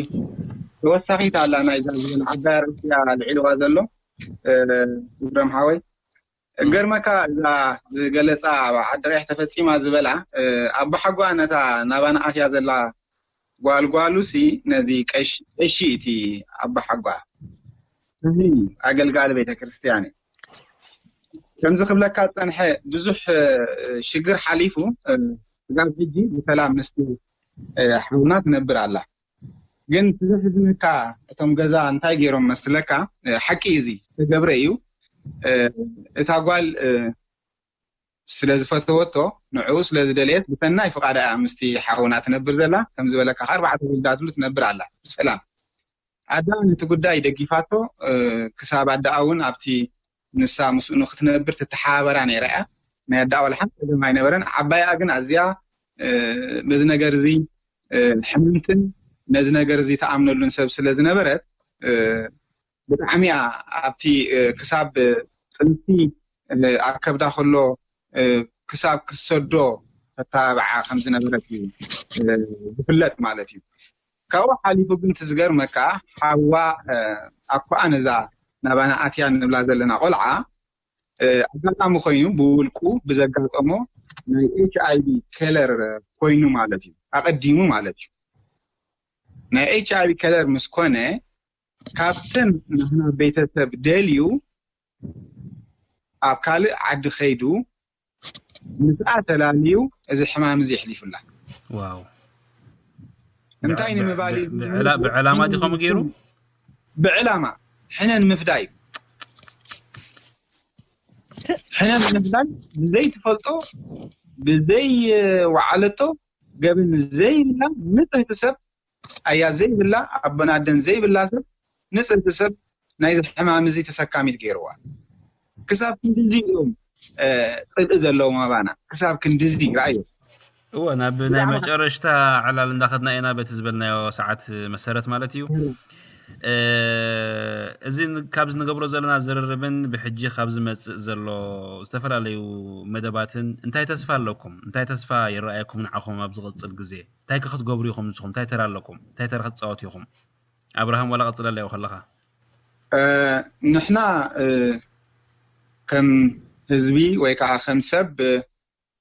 ተወሳኺት ኣላ ናይዛ ዝበል ዓባይ ኣርእስቲ እያ ልዒልዋ ዘሎ እብረም ሓወይ። እገርመካ እዛ ዝገለፃ ኣብ ዓዲ ቀይሕ ተፈፂማ ዝበላ ኣቦሓጓ ነታ ናባና ኣትያ ዘላ ጓልጓሉ ሲ ነዚ ቀሺ እቲ ኣቦሓጓ እዚ ኣገልጋሊ ቤተክርስትያን እዩ። ከምዚ ክብለካ ዝፀንሐ ብዙሕ ሽግር ሓሊፉ ስጋብ ሕጂ ብሰላም ምስቲ ሓውና ትነብር ኣላ። ግን ትዘሕዝነካ እቶም ገዛ እንታይ ገይሮም መስለካ? ሓቂ እዩ፣ እዚ ተገብረ እዩ። እታ ጓል ስለ ዝፈተወቶ ንዕኡ ስለ ዝደለየት ብሰናይ ፍቓዳ እያ ምስቲ ሓውና ትነብር ዘላ። ከም ዝበለካ ከኣ ኣርባዕተ ውልዳትሉ ትነብር ኣላ ብሰላም። ኣዳ ነቲ ጉዳይ ደጊፋቶ ክሳብ ኣዳኣ እውን ኣብቲ ንሳ ምስኡ ንክትነብር ትተሓባበራ ነይራ እያ። ናይ ኣዳኣ ዋላ ሓንቲ ጸገም ኣይነበረን። ዓባይኣ ግን ኣዝያ በዚ ነገር እዚ ሕምምትን ነዚ ነገር እዚ ተኣምነሉን ሰብ ስለ ዝነበረት ብጣዕሚ እያ ኣብቲ ክሳብ ጥንሲ ኣብ ከብዳ ከሎ ክሳብ ክትሰዶ ተተባብዓ ከም ዝነበረት እዩ ዝፍለጥ ማለት እዩ። ካብኡ ሓሊፉ ግን እቲ ዝገርመካ ሓዋ ኣኳኣ ነዛ ናባና ኣትያ ንብላ ዘለና ቆልዓ ኣጋጣሚ ኮይኑ ብውልቁ ብዘጋጠሞ ናይ ኤች ኣይ ቪ ከለር ኮይኑ ማለት እዩ፣ ኣቐዲሙ ማለት እዩ። ናይ ኤች ኣይ ቪ ከለር ምስ ኮነ ካብተን ናህና ቤተሰብ ደልዩ ኣብ ካልእ ዓዲ ከይዱ ምስኣ ተላልዩ እዚ ሕማም እዚ የሕሊፉላ። ዋው እንታይ ንምባል እዩ? ብዕላማ ድዩ ከምኡ ገይሩ? ብዕላማ ሕነ ንምፍዳይ፣ ሕነ ንምፍዳይ ብዘይ ትፈልጦ ብዘይ ወዓለቶ ገበን ዘይብላ ንጽህቲ ሰብ ኣያ ዘይብላ ኣቦን ኣደን ዘይብላ ሰብ ንጽህቲ ሰብ ናይዚ ሕማም እዚ ተሰካሚት ገይርዋ። ክሳብ ክንድዚ እዮም ጽልኢ ዘለዎም ኣባና፣ ክሳብ ክንድዚ ረኣዮ። እወ ናብ ናይ መጨረሽታ ዕላል እንዳኸድና ኢና በቲ ዝበልናዮ ሰዓት መሰረት ማለት እዩ። እዚ ካብዚ ንገብሮ ዘለና ዝርርብን ብሕጂ ካብ ዝመፅእ ዘሎ ዝተፈላለዩ መደባትን እንታይ ተስፋ ኣለኩም? እንታይ ተስፋ ይረኣየኩም ንዓኹም ኣብ ዝቕፅል ግዜ? እንታይ ከ ክትገብሩ ኢኹም ንስኹም? እንታይ ተራ ኣለኩም? እንታይ ተራ ክትፃወቱ ኢኹም? ኣብርሃም ዋላ ቀፅለለይ ከለኻ። ንሕና ከም ህዝቢ ወይ ከዓ ከም ሰብ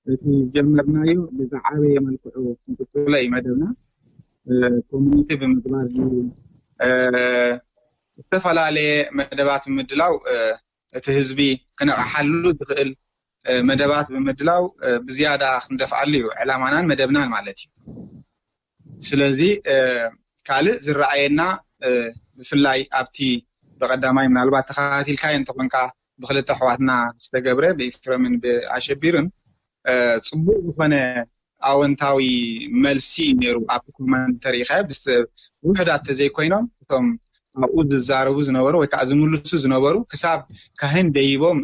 እቲ ዝጀመርናዮ ብዝዓበየ መልክዑ ክንቅፅሎ እዩ መደብና። ኮሚኒቲ ብምግባር ድዩ፣ ዝተፈላለየ መደባት ብምድላው እቲ ህዝቢ ክነቕሓሉ ዝኽእል መደባት ብምድላው ብዝያዳ ክንደፍኣሉ እዩ ዕላማናን መደብናን ማለት እዩ። ስለዚ ካልእ ዝረኣየና ብፍላይ ኣብቲ ብቐዳማይ ምናልባት ተኸታቲልካዮ እንተኾንካ ብክልተ ኣሕዋትና ዝተገብረ ብኢፍረምን ብኣሸቢርን ፅቡቅ ዝኾነ ኣወንታዊ መልሲ እዩ ነይሩ። ኣብቲ ኮመንት ተሪኢኻ ውሕዳት ተዘይኮይኖም እቶም ኣብኡ ዝዛረቡ ዝነበሩ ወይ ከዓ ዝምልሱ ዝነበሩ ክሳብ ካህን ደይቦም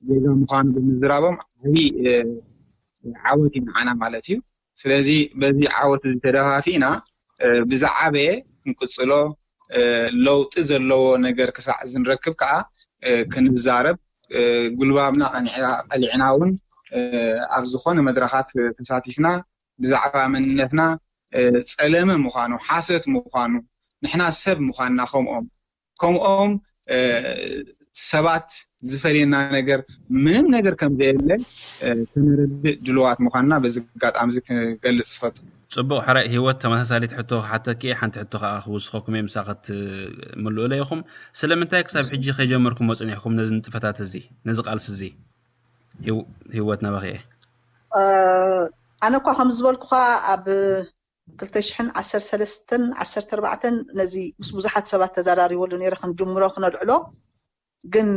ጌጋ ምዃኑ ብምዝራቦም ዓብዪ ዓወት እዩ ንዓና ማለት እዩ። ስለዚ በዚ ዓወት እዚ ተደፋፊእና ብዝዓበየ ክንቅፅሎ ለውጢ ዘለዎ ነገር ክሳዕ ዝንረክብ ከዓ ክንዛረብ ጉልባብና ቀሊዕና እውን ኣብ ዝኾነ መድረኻት ተሳቲፍና ብዛዕባ መንነትና ፀለመ ምዃኑ ሓሰት ምዃኑ ንሕና ሰብ ምዃንና ከምኦም ከምኦም ሰባት ዝፈልየና ነገር ምንም ነገር ከም ዘየለ ከነረድእ ድልዋት ምዃንና በዚ ኣጋጣሚ እዚ ክገልፅ ዝፈቱ። ፅቡቕ ሕራይ ህይወት ተመሳሳሊት ሕቶ ክሓተኪ እየ። ሓንቲ ሕቶ ከዓ ክውስኸኩም እየ ምሳኸ ክትምልኡለ ኢኹም። ስለምንታይ ክሳብ ሕጂ ከይጀመርኩሞ ፅኒሕኩም ነዚ ንጥፈታት እዚ ነዚ ቃልሲ እዚ? ህይወት ናባኺ እየ። ኣነ እኳ ከም ዝበልኩኻ ኣብ ክልተ ሽሕን ዓሰርተ ሰለስተን ዓሰርተ ኣርባዕተን ነዚ ምስ ብዙሓት ሰባት ተዘራሪበሉ ነይረ፣ ክንጅምሮ ክነልዕሎ። ግን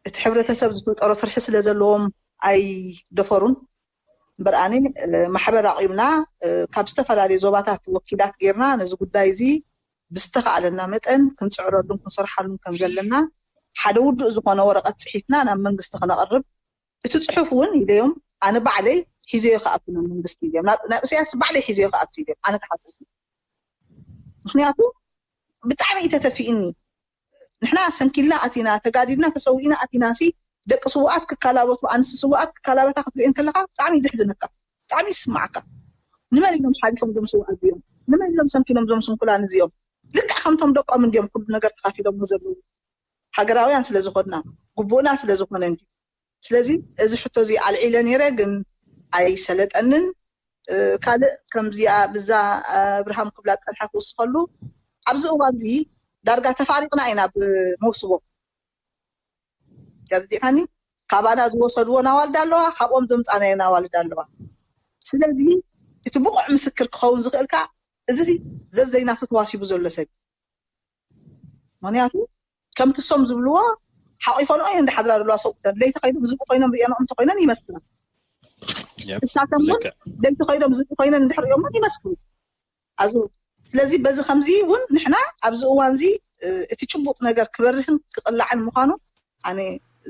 እቲ ሕብረተሰብ ዝፈጠሮ ፍርሒ ስለ ዘለዎም ኣይደፈሩን። እምበር ኣነ ማሕበር ኣቂምና ካብ ዝተፈላለዩ ዞባታት ወኪላት ጌርና ነዚ ጉዳይ እዚ ብዝተኻእለና መጠን ክንፅዕረሉን ክንሰርሓሉን ከም ዘለና ሓደ ውዱእ ዝኾነ ወረቐት ፅሒፍና ናብ መንግስቲ ክነቕርብ። እቲ ፅሑፍ እውን ኢለዮም፣ ኣነ ባዕለይ ሒዘዮ ክኣቱ ናብ መንግስቲ ኢለዮም፣ ናብ እሳያስ ባዕለይ ሒዘዮ ክኣቱ ኢለዮም ኣነ ተሓተቱ። ምክንያቱ ብጣዕሚ እዩ ተተፊእኒ። ንሕና ሰንኪልና ኣቲና፣ ተጋዲልና ተሰዊእና ኣቲና ሲ ደቂ ስውኣት ክከላበቱ፣ ኣንስቲ ስውኣት ክከላበታ ክትሪኤን ከለካ ብጣዕሚ እዩ ዘሕዝነካ፣ ብጣዕሚ ይስማዓካ። ንመን ኢሎም ሓሊፎም ዞም ስውኣት እዚኦም? ንመን ኢሎም ሰንኪሎም ዞም ስንኩላን እዚኦም? ልክዕ ከምቶም ደቆም እንዲዮም ኩሉ ነገር ተኻፊሎም ዘለዉ፣ ሃገራውያን ስለ ዝኾንና፣ ግቡእና ስለ ዝኾነ እንዲ። ስለዚ እዚ ሕቶ እዚ ኣልዒለ ነይረ፣ ግን ኣይሰለጠንን። ካልእ ከምዚኣ ብዛ ኣብርሃም ክብላ ዝፀንሐ ክውስኸሉ፣ ኣብዚ እዋን እዚ ዳርጋ ተፋሪቕና ኢና ብመውስቦ። ተረዲእካኒ? ካባና ዝወሰድዎ ናዋልድ ኣለዋ፣ ካብኦም ዘምፃናዮ ናዋልድ ኣለዋ። ስለዚ እቲ ብቑዕ ምስክር ክኸውን ዝኽእል ከዓ እዚ ዘዘይናቱ ተዋሲቡ ዘሎ ሰብ። ምክንያቱ ከምቲ ሶም ዝብልዎ ሓቂፈንኦ እየን ዝሓድራ ዘለዋ ሰብኡተን። ለይቲ ከይዶም ዝብኢ ኮይኖም ርእየንኦም እንተኮይነን ይመስክራ። ንሳቶም እውን ለይቲ ከይዶም ዝብኢ ኮይነን እንድሕር ርእዮም እውን ይመስክሩ። ኣዝ ስለዚ በዚ ከምዚ እውን ንሕና ኣብዚ እዋን እዚ እቲ ጭቡጥ ነገር ክበርህን ክቕላዕን ምዃኑ ኣነ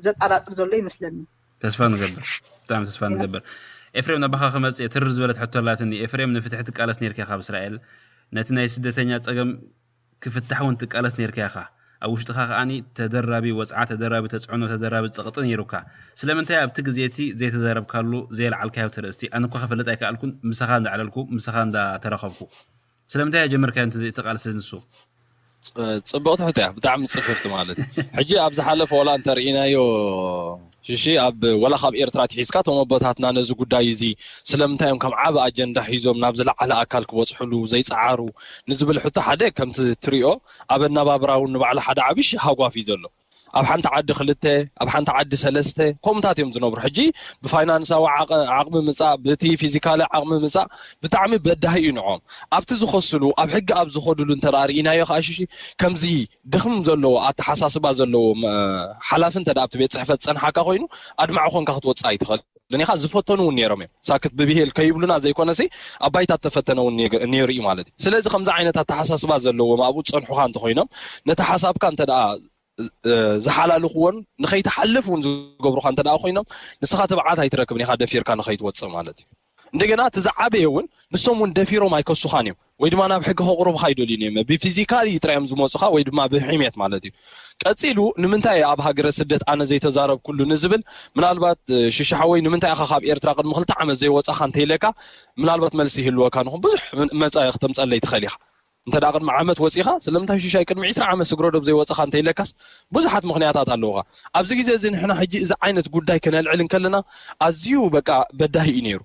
ዘጠራጥር ዘሎ ይመስለኒ። ተስፋ ንገብር፣ ብጣዕሚ ተስፋ ንገብር። ኤፍሬም፣ ናባኻ ክመጽእ እየ። ትርር ዝበለት ሕቶ ኣላትኒ። ኤፍሬም፣ ንፍትሒ ትቃለስ ነይርካ ኢኻ ኣብ እስራኤል። ነቲ ናይ ስደተኛ ጸገም ክፍታሕ እውን ትቃለስ ነይርካ ኢኻ። ኣብ ውሽጥኻ ከኣ ተደራቢ ወጽዓ፣ ተደራቢ ተጽዕኖ፣ ተደራቢ ጸቕጢ ነይሩካ። ስለምንታይ ኣብቲ ግዜ እቲ ዘይተዛረብካሉ፣ ዘየልዓልካዮ እቲ ኣርእስቲ? ኣነ እኳ ክፈልጥ ኣይከኣልኩን፣ ምሳኻ እንዳዕለልኩ፣ ምሳኻ እንዳተራኸብኩ። ስለምንታይ ኣጀመርካዮ እቲ ቃልሲ ንሱ? ጽብቕቲ ሕቶ እያ፣ ብጣዕሚ ጽፍፍቲ ማለት እዩ። ሕጂ ኣብ ዝሓለፈ ዋላ እንተርኢናዮ ሽሺ ኣብ ዋላ ካብ ኤርትራ ትሒዝካ እቶም ኣቦታትና ነዚ ጉዳይ እዚ ስለምንታይ እዮም ከም ዓቢ ኣጀንዳ ሒዞም ናብ ዝለዓለ ኣካል ክበጽሕሉ ዘይጸዓሩ ንዝብል ሕቶ ሓደ ከምቲ ትሪኦ ኣብ ኣነባብራ እውን ንባዕሉ ሓደ ዓቢ ሃጓፍ እዩ ዘሎ። ኣብ ሓንቲ ዓዲ ክልተ ኣብ ሓንቲ ዓዲ ሰለስተ ከምኡታት እዮም ዝነብሩ። ሕጂ ብፋይናንሳዊ ዓቕሚ ምጻእ ብቲ ፊዚካሊ ዓቕሚ ምጻእ ብጣዕሚ በዳሂ እዩ ንዕኦም። ኣብቲ ዝኸስሉ ኣብ ሕጊ ኣብ ዝኸድሉ እንተ ርኢናዮ ከዓ ሽሺ ከምዚ ድኽም ዘለዎ ኣተሓሳስባ ዘለዎ ሓላፊ እንተ ኣብቲ ቤት ፅሕፈት ዝፀንሓካ ኮይኑ ኣድማዒ ኮንካ ክትወፅእ ኣይትኽእልን ኢኻ። ዝፈተኑ እውን ነይሮም እዮም። ሳክት ብብሄል ከይብሉና ዘይኮነሲ ኣብ ባይታ እተፈተነ እውን ነይሩ እዩ ማለት እዩ። ስለዚ ከምዚ ዓይነት ኣተሓሳስባ ዘለዎም ኣብኡ ዝፀንሑኻ እንተኮይኖም ነቲ ሓሳብካ እንተ ዝሓላልኽዎን ንኸይትሓልፍ እውን ዝገብሩኻ እንተ ኮይኖም ንስኻ ትብዓት ኣይትረክብን ኢኻ ደፊርካ ንኸይትወፅእ ማለት እዩ። እንደገና እቲ ዝዓበየ እውን ንሶም እውን ደፊሮም ኣይከሱኻን እዮም ወይ ድማ ናብ ሕጊ ከቕርቡኻ ኣይደልዩን እዮም። ብፊዚካሊ ጥራይ እዮም ዝመፁኻ ወይ ድማ ብሕሜት ማለት እዩ። ቀፂሉ ንምንታይ ኣብ ሃገረ ስደት ኣነ ዘይተዛረብኩሉ ንዝብል ምናልባት ሽሻሓወይ ንምንታይ ኢኻ ካብ ኤርትራ ቅድሚ ክልተ ዓመት ዘይወፃኻ እንተኢለካ ምናልባት መልሲ ይህልወካ ንኹን ብዙሕ መፃኢ ክተምፀለይ ትኽእል ኢኻ። እንተ ደኣ ቅድሚ ዓመት ወጺኻ ስለምንታይ ሽሻይ ቅድሚ ዒስራ ዓመት ስግረዶብ ዘይወጽኻ እንተ ኢለካስ ብዙሓት ምኽንያታት ኣለውኻ። ኣብዚ ግዜ እዚ ንሕና ሕጂ እዚ ዓይነት ጉዳይ ከነልዕል እንከለና ኣዝዩ በቃ በዳሂ እዩ ነይሩ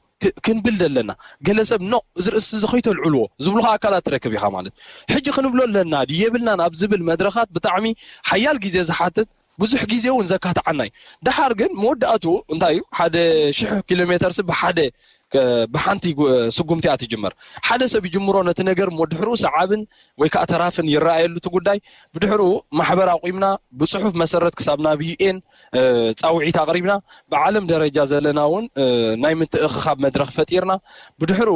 ክንብል ዘለና። ገለ ሰብ ኖ እዚ ርእሲ እዚ ከይተልዕልዎ ዝብሉኻ ኣካላት ትረክብ ኢኻ ማለት። ሕጂ ክንብሎ ኣለና ድዩ የብልናን ኣብ ዝብል መድረኻት ብጣዕሚ ሓያል ግዜ ዝሓትት ብዙሕ ግዜ እውን ዘካትዓና እዩ። ደሓር ግን መወዳእትኡ እንታይ እዩ? ሓደ ሽሕ ኪሎ ሜተር ሲ ብሓደ ብሓንቲ ስጉምቲ እያ ትጅመር። ሓደ ሰብ ይጅምሮ ነቲ ነገር እሞ ድሕርኡ ሰዓብን ወይ ከዓ ተራፍን ይረኣየሉ እቲ ጉዳይ። ብድሕርኡ ማሕበር ኣቑምና ብፅሑፍ መሰረት ክሳብ ናብ ዩኤን ፃውዒት ኣቕሪብና ብዓለም ደረጃ ዘለና እውን ናይ ምትእኽኻብ መድረኽ ፈጢርና ብድሕርኡ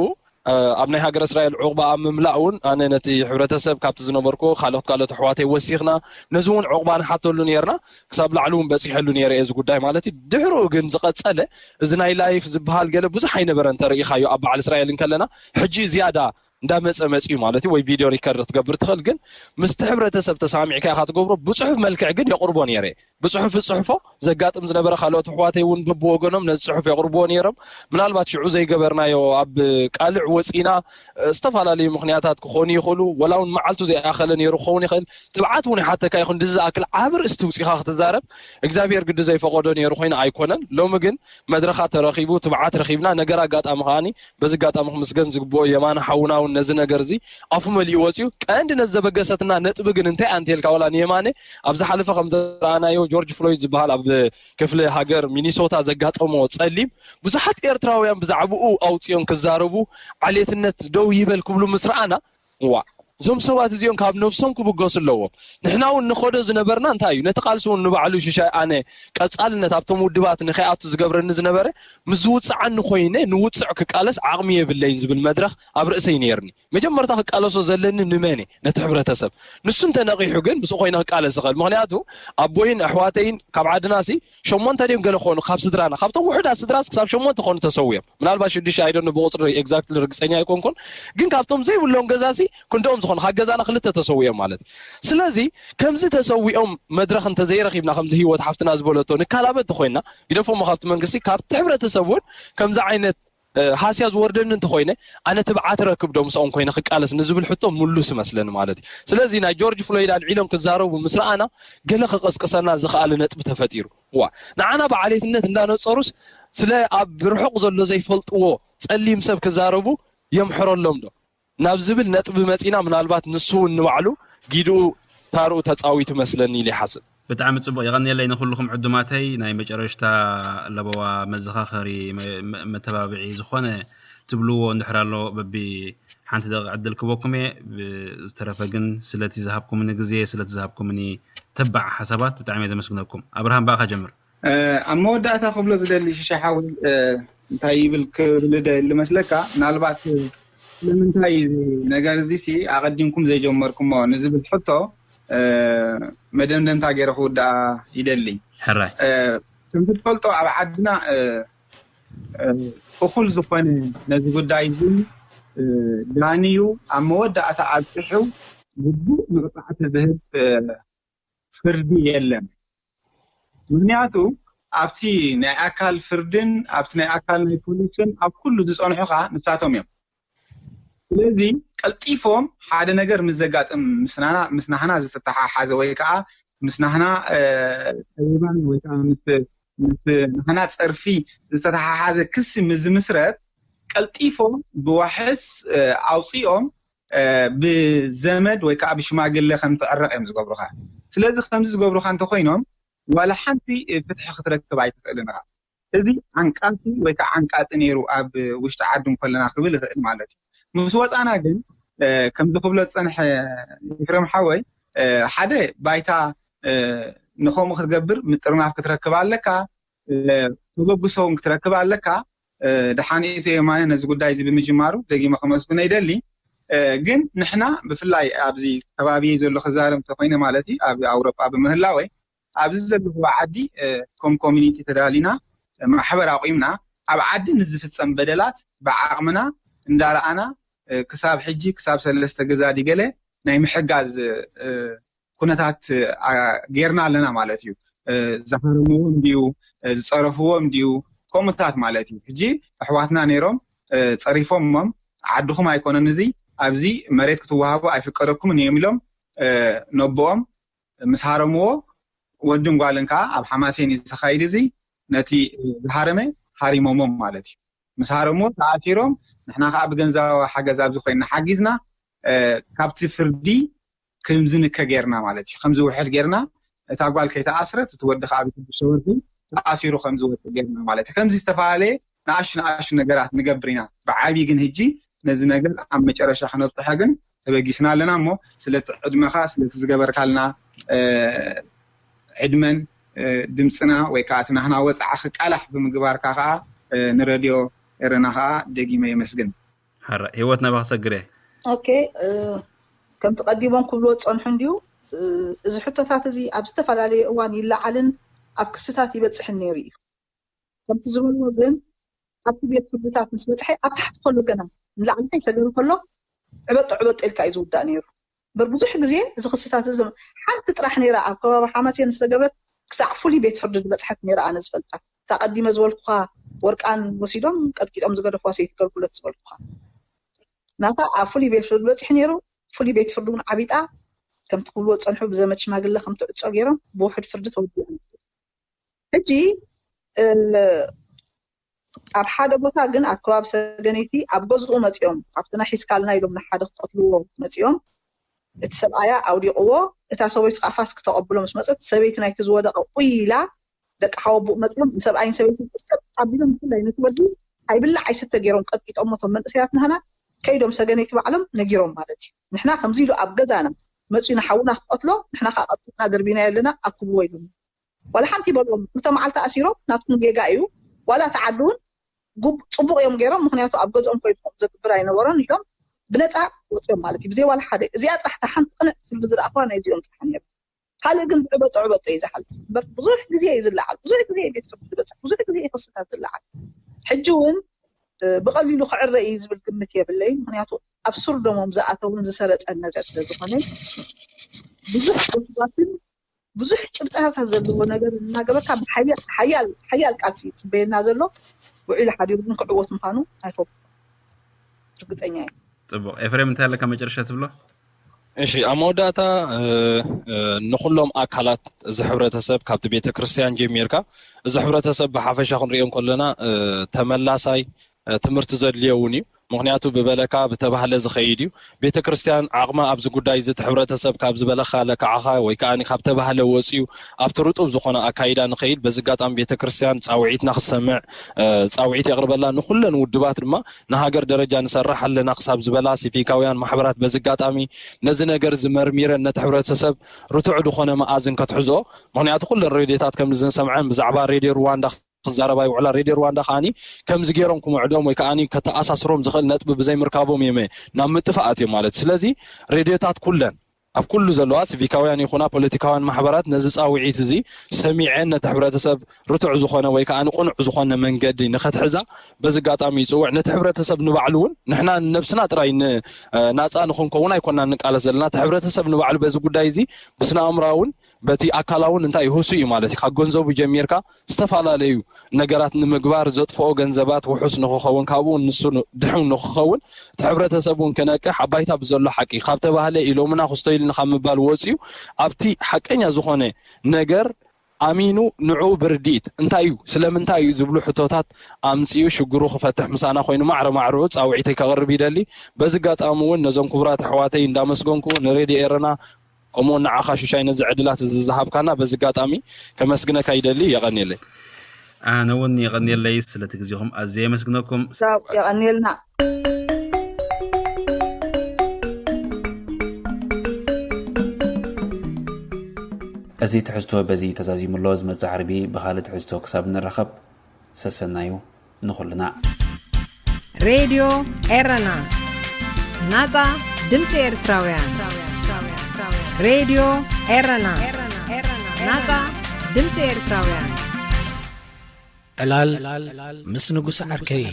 ኣብ ናይ ሃገረ እስራኤል ዑቕባ ኣብ ምምላእ እውን ኣነ ነቲ ሕብረተሰብ ካብቲ ዝነበርኩ ካልኦት ካልኦት ኣሕዋተይ ወሲኽና ነዚ እውን ዑቕባ ንሓተሉ ነርና። ክሳብ ላዕሊ እውን በፂሐሉ ነይረ እዚ ጉዳይ ማለት እዩ። ድሕርኡ ግን ዝቐፀለ እዚ ናይ ላይፍ ዝበሃል ገለ ብዙሕ ኣይነበረ እንተርኢኻዮ ኣብ በዓል እስራኤል እንከለና ሕጂ ዝያዳ እንዳመፀ መፅዩ ማለት እዩ። ወይ ቪድዮ ሪከርድ ክትገብር ትኽእል ግን ምስቲ ሕብረተሰብ ተሳሚዕካ ኢኻ ትገብሮ። ብፅሑፍ መልክዕ ግን የቕርቦ ነይረ። ብፅሑፍ እፅሕፎ ዘጋጥም ዝነበረ ካልኦት ኣሕዋተይ እውን በብወገኖም ነዚ ፅሑፍ የቕርብዎ ነይሮም። ምናልባት ሽዑ ዘይገበርናዮ ኣብ ቃልዕ ወፂና ዝተፈላለዩ ምኽንያታት ክኾኑ ይኽእሉ። ወላ እውን መዓልቱ ዘይኣኸለ ነይሩ ክኸውን ይኽእል። ትብዓት እውን ይሓተካ ይኹን ድዚ ዝኣክል ዓብ ርእስቲ ውፂኻ ክትዛረብ እግዚኣብሔር ግዲ ዘይፈቐዶ ነይሩ ኮይኑ ኣይኮነን። ሎሚ ግን መድረኻ ተረኺቡ ትብዓት ረኺብና ነገር ኣጋጣሚ ከዓኒ በዚ ኣጋጣሚ ክምስገን ዝግብኦ የማነ ሓውና እውን ነዚ ነገር እዚ ኣፉ መሊኡ ወፂኡ። ቀንዲ ነዚ ዘበገሰትና ነጥቢ ግን እንታይ ኣንቴልካ፣ ዋላ ንየማነ ኣብ ዝሓለፈ ከም ዝረኣናዮ፣ ጆርጅ ፍሎይድ ዝበሃል ኣብ ክፍለ ሃገር ሚኒሶታ ዘጋጠሞ ጸሊም፣ ብዙሓት ኤርትራውያን ብዛዕባኡ ኣውፂኦም ክዛረቡ፣ ዓሌትነት ደው ይበል ክብሉ ምስ ረኣና፣ ዋዕ፣ እዞም ሰባት እዚኦም ካብ ነብሶም ክብገሱ ኣለዎም። ንሕና እውን ንኸዶ ዝነበርና እንታይ እዩ? ነቲ ቃልሲ እውን ንባዕሉ ሽሻይ ኣነ ቀጻልነት ኣብቶም ውድባት ንኸይኣቱ ዝገብረኒ ዝነበረ፣ ምስ ዝውፅዓኒ ኮይነ ንውፅዕ ክቃለስ ዓቕሚ የብለይን ዝብል መድረኽ ኣብ ርእሰይ ነይርኒ። መጀመርታ ክቃለሶ ዘለኒ ንመን እየ? ነቲ ሕብረተሰብ። ንሱ እንተነቒሑ ግን ምስኡ ኮይነ ክቃለስ ይኽእል። ምኽንያቱ ኣቦይን ኣሕዋተይን ካብ ዓድናሲ ሸሞንተ ድዮም ገለ ክኾኑ ካብ ስድራና፣ ካብቶም ውሑዳት ስድራስ ክሳብ ሸሞንተ ክኾኑ ተሰዊኦም። ምናልባት ሽዱሽተ ኣይደኖ ብቁፅሪ ኤግዛክትሊ ርግፀኛ ኣይኮንኩን፣ ግን ካብቶም ዘይብሎም ገዛሲ ክንደኦም ዝኾኑ ካብ ገዛና ክልተ ተሰዊኦም ማለት እዩ። ስለዚ ከምዚ ተሰዊኦም መድረኽ እንተዘይረኺብና፣ ከምዚ ህይወት ሓፍትና ዝበለቶ ንካላበ እንተኮይና፣ ግደፎሞ ካብቲ መንግስቲ፣ ካብቲ ሕብረተሰብ እውን ከምዚ ዓይነት ሃስያ ዝወርደኒ እንተኮይነ ኣነ ትብዓት ረክብ ዶ ምስኦም ኮይነ ክቃለስ ንዝብል ሕቶ ምሉስ ይመስለኒ ማለት እዩ። ስለዚ ናይ ጆርጅ ፍሎይድ ኣልዒሎም ክዛረቡ ምስ ረኣና ገለ ክቅስቅሰና ዝኽኣለ ነጥቢ ተፈጢሩ። ዋ ንዓና ብዓሌትነት እንዳነጸሩስ ስለ ኣብ ርሑቕ ዘሎ ዘይፈልጥዎ ጸሊም ሰብ ክዛረቡ የምሕረሎም ዶ ናብ ዝብል ነጥቢ መጺና፣ ምናልባት ንሱ እውን ንባዕሉ ጊድኡ ታርኡ ተጻዊቱ መስለኒ ኢለ ይሓስብ። ብጣዕሚ ጽቡቕ፣ የቐንየለይ ንኹልኹም ዕዱማተይ። ናይ መጨረሽታ ለበዋ መዘኻኸሪ፣ መ-፣ መ-፣ መተባብዒ ዝኾነ ትብልዎ እንድሕር ኣሎ በቢ ሓንቲ ደቂቕ ዕድል ክበኩም እየ። ብ-፣ ዝተረፈ ግን ስለቲ ዝሃብኩምኒ ግዜ፣ ስለቲ ዝሃብኩምኒ ተባዕ ሓሳባት ብጣዕሚ እየ ዘመስግነኩም። ኣብርሃም ብኣኻ ጀምር። ኣብ መወዳእታ ክብሎ ዝደሊ ሽሻይ ሓወይ እንታይ ይብል ክብል ደሊ መስለካ? ምናልባት ስለምንታይ እዚ ነገር እዚ ሲ ኣቐዲምኩም ዘይጀመርኩሞ ንዝብል ሕቶ መደምደምታ ገይረ ክውድኣ ይደሊ። ሕራይ። ከምቲ ትፈልጦ ኣብ ዓድና እኹል ዝኾነ ነዚ ጉዳይ እዚ ዳንዩ ኣብ መወዳእታ ኣብፅሑ ግቡእ መቕፃዕቲ ዝህብ ፍርዲ የለን። ምክንያቱ ኣብቲ ናይ ኣካል ፍርድን ኣብቲ ናይ ኣካል ናይ ፖሊስን ኣብ ኩሉ ዝፀንሑ ከዓ ንሳቶም እዮም። ስለዚ ቀልጢፎም ሓደ ነገር ምስ ዘጋጥም ምስ ናህና ዝተተሓሓዘ ወይ ከዓ ምስ ናህና ፀበባና ወይ ከዓ ምስ ናህና ፀርፊ ዝተተሓሓዘ ክሲ ምስ ዝምስረት ቀልጢፎም ብዋሕስ ኣውፂኦም ብዘመድ ወይ ከዓ ብሽማግለ ከም ትዕረቕ እዮም ዝገብሩኻ። ስለዚ ከምዚ ዝገብሩኻ እንተኮይኖም ዋላ ሓንቲ ፍትሒ ክትረክብ ኣይትኽእልን ኢኻ። እዚ ዓንቃፊ ወይ ከዓ ዓንቃጢ ነይሩ ኣብ ውሽጢ ዓዲ እንከለና ክብል ይኽእል ማለት እዩ። ምስ ወፃና ግን ከምዚ ክብሎ ዝፀንሐ ኤፍሬም ሓወይ ሓደ ባይታ ንከምኡ ክትገብር ምጥርናፍ ክትረክብ ኣለካ፣ ተበግሶ እውን ክትረክብ ኣለካ። ደሓን ኢቱ የማነ ነዚ ጉዳይ እዚ ብምጅማሩ ደጊመ ከመስግኖ ይደሊ። ግን ንሕና ብፍላይ ኣብዚ ከባቢ ዘሎ ክዛረብ እንተኮይነ ማለት እዩ ኣብ ኣውሮጳ ብምህላወይ ኣብዚ ዘለኹዎ ዓዲ ከም ኮሚኒቲ ተዳሊና ማሕበር ኣቑምና ኣብ ዓዲ ንዝፍፀም በደላት ብዓቕምና እንዳረኣና ክሳብ ሕጂ ክሳብ ሰለስተ ገዛ ድገለ ናይ ምሕጋዝ ኩነታት ጌርና ኣለና ማለት እዩ። ዝሃረምዎም ድዩ ዝፀረፍዎም ድዩ ከምኡታት ማለት እዩ። ሕጂ ኣሕዋትና ነይሮም ፀሪፎሞም ዓድኹም ኣይኮነን እዚ ኣብዚ መሬት ክትወሃቡ ኣይፍቀደኩምን እዮም ኢሎም ነቦኦም ምስ ሃረምዎ ወድን ጓልን ከዓ ኣብ ሓማሴን እዩ ተኻይድ እዚ ነቲ ዝሃረመ ሃሪሞሞም ማለት እዩ። ምስ ሃረምዎ ተኣሲሮም ንሕና ከዓ ብገንዘባዊ ሓገዝ ኣብዚ ኮይንና ሓጊዝና ካብቲ ፍርዲ ከምዝንከ ጌርና ማለት እዩ። ከምዝውሕድ ጌርና እታ ጓል ከይተኣስረት እቲ ወዲ ከዓ ብሽዱሽተ ወርሒ ተኣሲሩ ከምዝወፅእ ጌርና ማለት እዩ። ከምዚ ዝተፈላለየ ንኣሹ ንኣሹ ነገራት ንገብር ኢና። ብዓብዪ ግን ህጂ ነዚ ነገር ኣብ መጨረሻ ክነብፅሖ ግን ተበጊስና ኣለና እሞ ስለቲ ዕድመኻ ስለቲ ዝገበርካልና ዕድመን ድምፅና ወይ ከዓ እቲ ናህና ወፅዓ ክቃላሕ ብምግባርካ ከዓ ንረድዮ ኤረና ከዓ ደጊመ የመስግን። ሕራይ ህይወት ናባኻ ክሰግር እየ። ኦኬ ከምቲ ቀዲሞም ክብልዎ ዝፀንሑ እንድዩ እዚ ሕቶታት እዚ ኣብ ዝተፈላለየ እዋን ይለዓልን ኣብ ክስታት ይበፅሕን ነይሩ እዩ። ከምቲ ዝበልዎ ግን ኣብቲ ቤት ፍርድታት ምስ በፅሐ ኣብ ታሕቲ ከሎ ገና ንላዕሊ ከይሰገሩ ከሎ ዕበጦ ዕበጦ ኢልካ እዩ ዝውዳእ ነይሩ። እምበር ብዙሕ ግዜ እዚ ክስታት እዚ ሓንቲ ጥራሕ ነይራ ኣብ ከባቢ ሓማሴን ዝተገብረት ክሳዕ ፍሉይ ቤት ፍርዲ ዝበፅሐት ነይራ ኣነ ዝፈልጣ። እታ ቀዲመ ዝበልኩኻ ወርቃን ወሲዶም ቀጥቂጦም ዝገደፍዋ ሰይቲ ገብርኩለት ዝበልኩኻ ናታ ኣብ ፍሉይ ቤት ፍርዲ በፂሑ ነይሩ። ፍሉይ ቤት ፍርዲ እውን ዓቢጣ ከምቲ ክብልዎ ዝፀንሑ ብዘመድ ሽማግለ ከም ትዕፆ ገይሮም ብውሕድ ፍርዲ ተወዲኣ። ሕጂ ኣብ ሓደ ቦታ ግን ኣብ ከባቢ ሰገነይቲ ኣብ ገዝኡ መፂኦም ኣብቲ ናይ ሒዝካልና ኢሎም ንሓደ ክቀትልዎ መፂኦም እቲ ሰብኣያ ኣውዲቕዎ እታ ሰበይቱ ከዓ ፋስ ክተቐብሎ ምስ መፀት ሰበይቲ ናይቲ ዝወደቐ ቁይ ኢላ ደቂ ሓወቡእ መፂኦም ንሰብኣይን ሰበይትን ቅጥቅጥ ኣቢሎም ብፍላይ ነቲ ወዲ ኣይብላዕ ኣይስተ ገይሮም ቀጥቂጦሞ እቶም መንእሰያት ናህና ከይዶም ሰገነይቲ ባዕሎም ነጊሮም ማለት እዩ ንሕና ከምዚ ኢሉ ኣብ ገዛና መፂኡ ንሓውና ክቀትሎ ንሕና ከዓ ቀጥቂጥና ደርቢና የለና ኣክብዎ ኢሉም ዋላ ሓንቲ ይበልዎም ክልተ መዓልቲ ኣሲሮም ናትኩም ጌጋ እዩ ዋላ እቲ ዓዲ እውን ጉብ ፅቡቅ እዮም ገይሮም ምክንያቱ ኣብ ገዝኦም ኮይድኩም ዘግብር ኣይነበሮን ኢሎም ብነፃ ወፅኦም ማለት እዩ ብዘይ ዋላ ሓደ እዚኣ ጥራሕ እታ ሓንቲ ቅንዕ ትብል ዝረኣኽዋ ናይ እዚኦም ጥራሕ ነይሩ ካልእ ግን ብዕበጦ ዕበጦ እዩ ዝሓልፍ እምበር ብዙሕ ግዜ እዩ ዝለዓል ብዙሕ ግዜ እዩ ቤት ፍርዲ ዝበፅሕ ብዙሕ ግዜ እዩ ክስታት ዝለዓል ሕጂ እውን ብቐሊሉ ክዕረ እዩ ዝብል ግምት የብለይን ምክንያቱ ኣብ ሱር ደሞም ዝኣተውን ዝሰረፀን ነገር ስለ ዝኾነ ብዙሕ ጎስጓስን ብዙሕ ጭብጥታታት ዘለዎ ነገር እናገበርካ ብሓያል ሓያል ቃልሲ ይፅበየና ዘሎ ውዒሉ ሓዲሩ ግን ክዕወት ምዃኑ ኣይኮብ ርግጠኛ እየ ፅቡቅ ኤፍሬም እንታይ ኣለካ መጨረሻ ትብሎ እሺ ኣብ መወዳእታ ንኩሎም ኣካላት እዚ ሕብረተሰብ ካብቲ ቤተክርስትያን ጀሚርካ እዚ ሕብረተሰብ ብሓፈሻ ክንሪኦ ከለና ተመላሳይ ትምህርቲ ዘድልዮ እውን እዩ ምክንያቱ ብበለካ ብተባህለ ዝኸይድ እዩ ቤተክርስትያን ዓቕማ ኣብዚ ጉዳይ እዚ እቲ ሕብረተሰብ ካብ ዝበለካ ለካዕኻ ወይ ከዓ ካብ ተባህለ ወፅዩ ኣብቲ ርጡብ ዝኾነ ኣካይዳ ንኸይድ በዚ ኣጋጣሚ ቤተክርስትያን ፃውዒትና ክሰምዕ ፃውዒት የቕርበላ ንኩለን ውድባት ድማ ንሃገር ደረጃ ንሰርሕ ኣለና ክሳብ ዝበላ ሲቪካውያን ማሕበራት በዚ ኣጋጣሚ ነዚ ነገር እዚ መርሚረን ነቲ ሕብረተሰብ ርቱዕ ዝኾነ መኣዝን ከትሕዝኦ ምክንያቱ ኩለን ሬድዮታት ከም ዝንሰምዐን ብዛዕባ ሬድዮ ሩዋንዳ ክዛረባ ይውዕላ ሬድዮ ሩዋንዳ ከዓኒ ከምዚ ገይሮም ክምዕዶም ወይ ከዓኒ ከተኣሳስሮም ዝኽእል ነጥቢ ብዘይምርካቦም እዮም ናብ ምጥፋኣት እዮም ማለት ስለዚ ሬድዮታት ኩለን ኣብ ኩሉ ዘለዋ ሲቪካውያን ይኹና ፖለቲካውያን ማሕበራት ነዚ ፃውዒት እዚ ሰሚዐን ነቲ ሕብረተሰብ ርቱዕ ዝኾነ ወይ ከዓ ንቁኑዕ ዝኾነ መንገዲ ንኸትሕዛ በዚ ኣጋጣሚ ይፅውዕ ነቲ ሕብረተሰብ ንባዕሉ እውን ንሕና ነብስና ጥራይ ናፃ ንኽንከውን ኣይኮና ንቃለስ ዘለና እቲ ሕብረተሰብ ንባዕሉ በዚ ጉዳይ እዚ ብስነ ኣእምራውን በቲ ኣካላውን እንታይ ህሱ እዩ ማለት እዩ ካብ ገንዘቡ ጀሚርካ ዝተፈላለዩ ነገራት ንምግባር ዘጥፍኦ ገንዘባት ውሑስ ንክኸውን ካብኡ ንሱ ድሕን ንክኸውን እቲ ሕብረተሰብ እውን ክነቅሕ ኣብ ባይታ ብዘሎ ሓቂ ካብ ተባህለ ኢሎምና ክስቶ ኢልና ካብ ምባል ወፅዩ ኣብቲ ሓቀኛ ዝኾነ ነገር ኣሚኑ ንዑ ብርድኢት እንታይ እዩ ስለምንታይ እዩ ዝብሉ ሕቶታት ኣምፅኡ ሽግሩ ክፈትሕ ምሳና ኮይኑ ማዕረ ማዕርኡ ፃውዒተይ ከቕርብ ይደሊ በዚ ኣጋጣሚ እውን ነዞም ክቡራት ኣሕዋተይ እንዳመስገንኩ ንሬድዮ ኤረና ከምኡ እውን ንዓኻ ሹሻይ ነዚ ዕድላት እዚ ዝሃብካና በዚ ኣጋጣሚ ከመስግነካ ይደሊ። የቐንየለይ። ኣነ እውን የቐንየለይ ስለቲ ግዜኹም ኣዝየ የመስግነኩም። ቻው፣ የቐንየልና። እዚ ትሕዝቶ በዚ ተዛዚሙ ኣሎ። ዝመጽእ ዓርቢ ብኻልእ ትሕዝቶ ክሳብ ንራኸብ ሰሰናዩ ንኹልና። ሬድዮ ኤረና፣ ናጻ ድምጺ ኤርትራውያን። ሬድዮ ኤረና፣ ናጻ ድምጺ ኤርትራውያን። ዕላል ምስ ንጉስ ዓርከይ።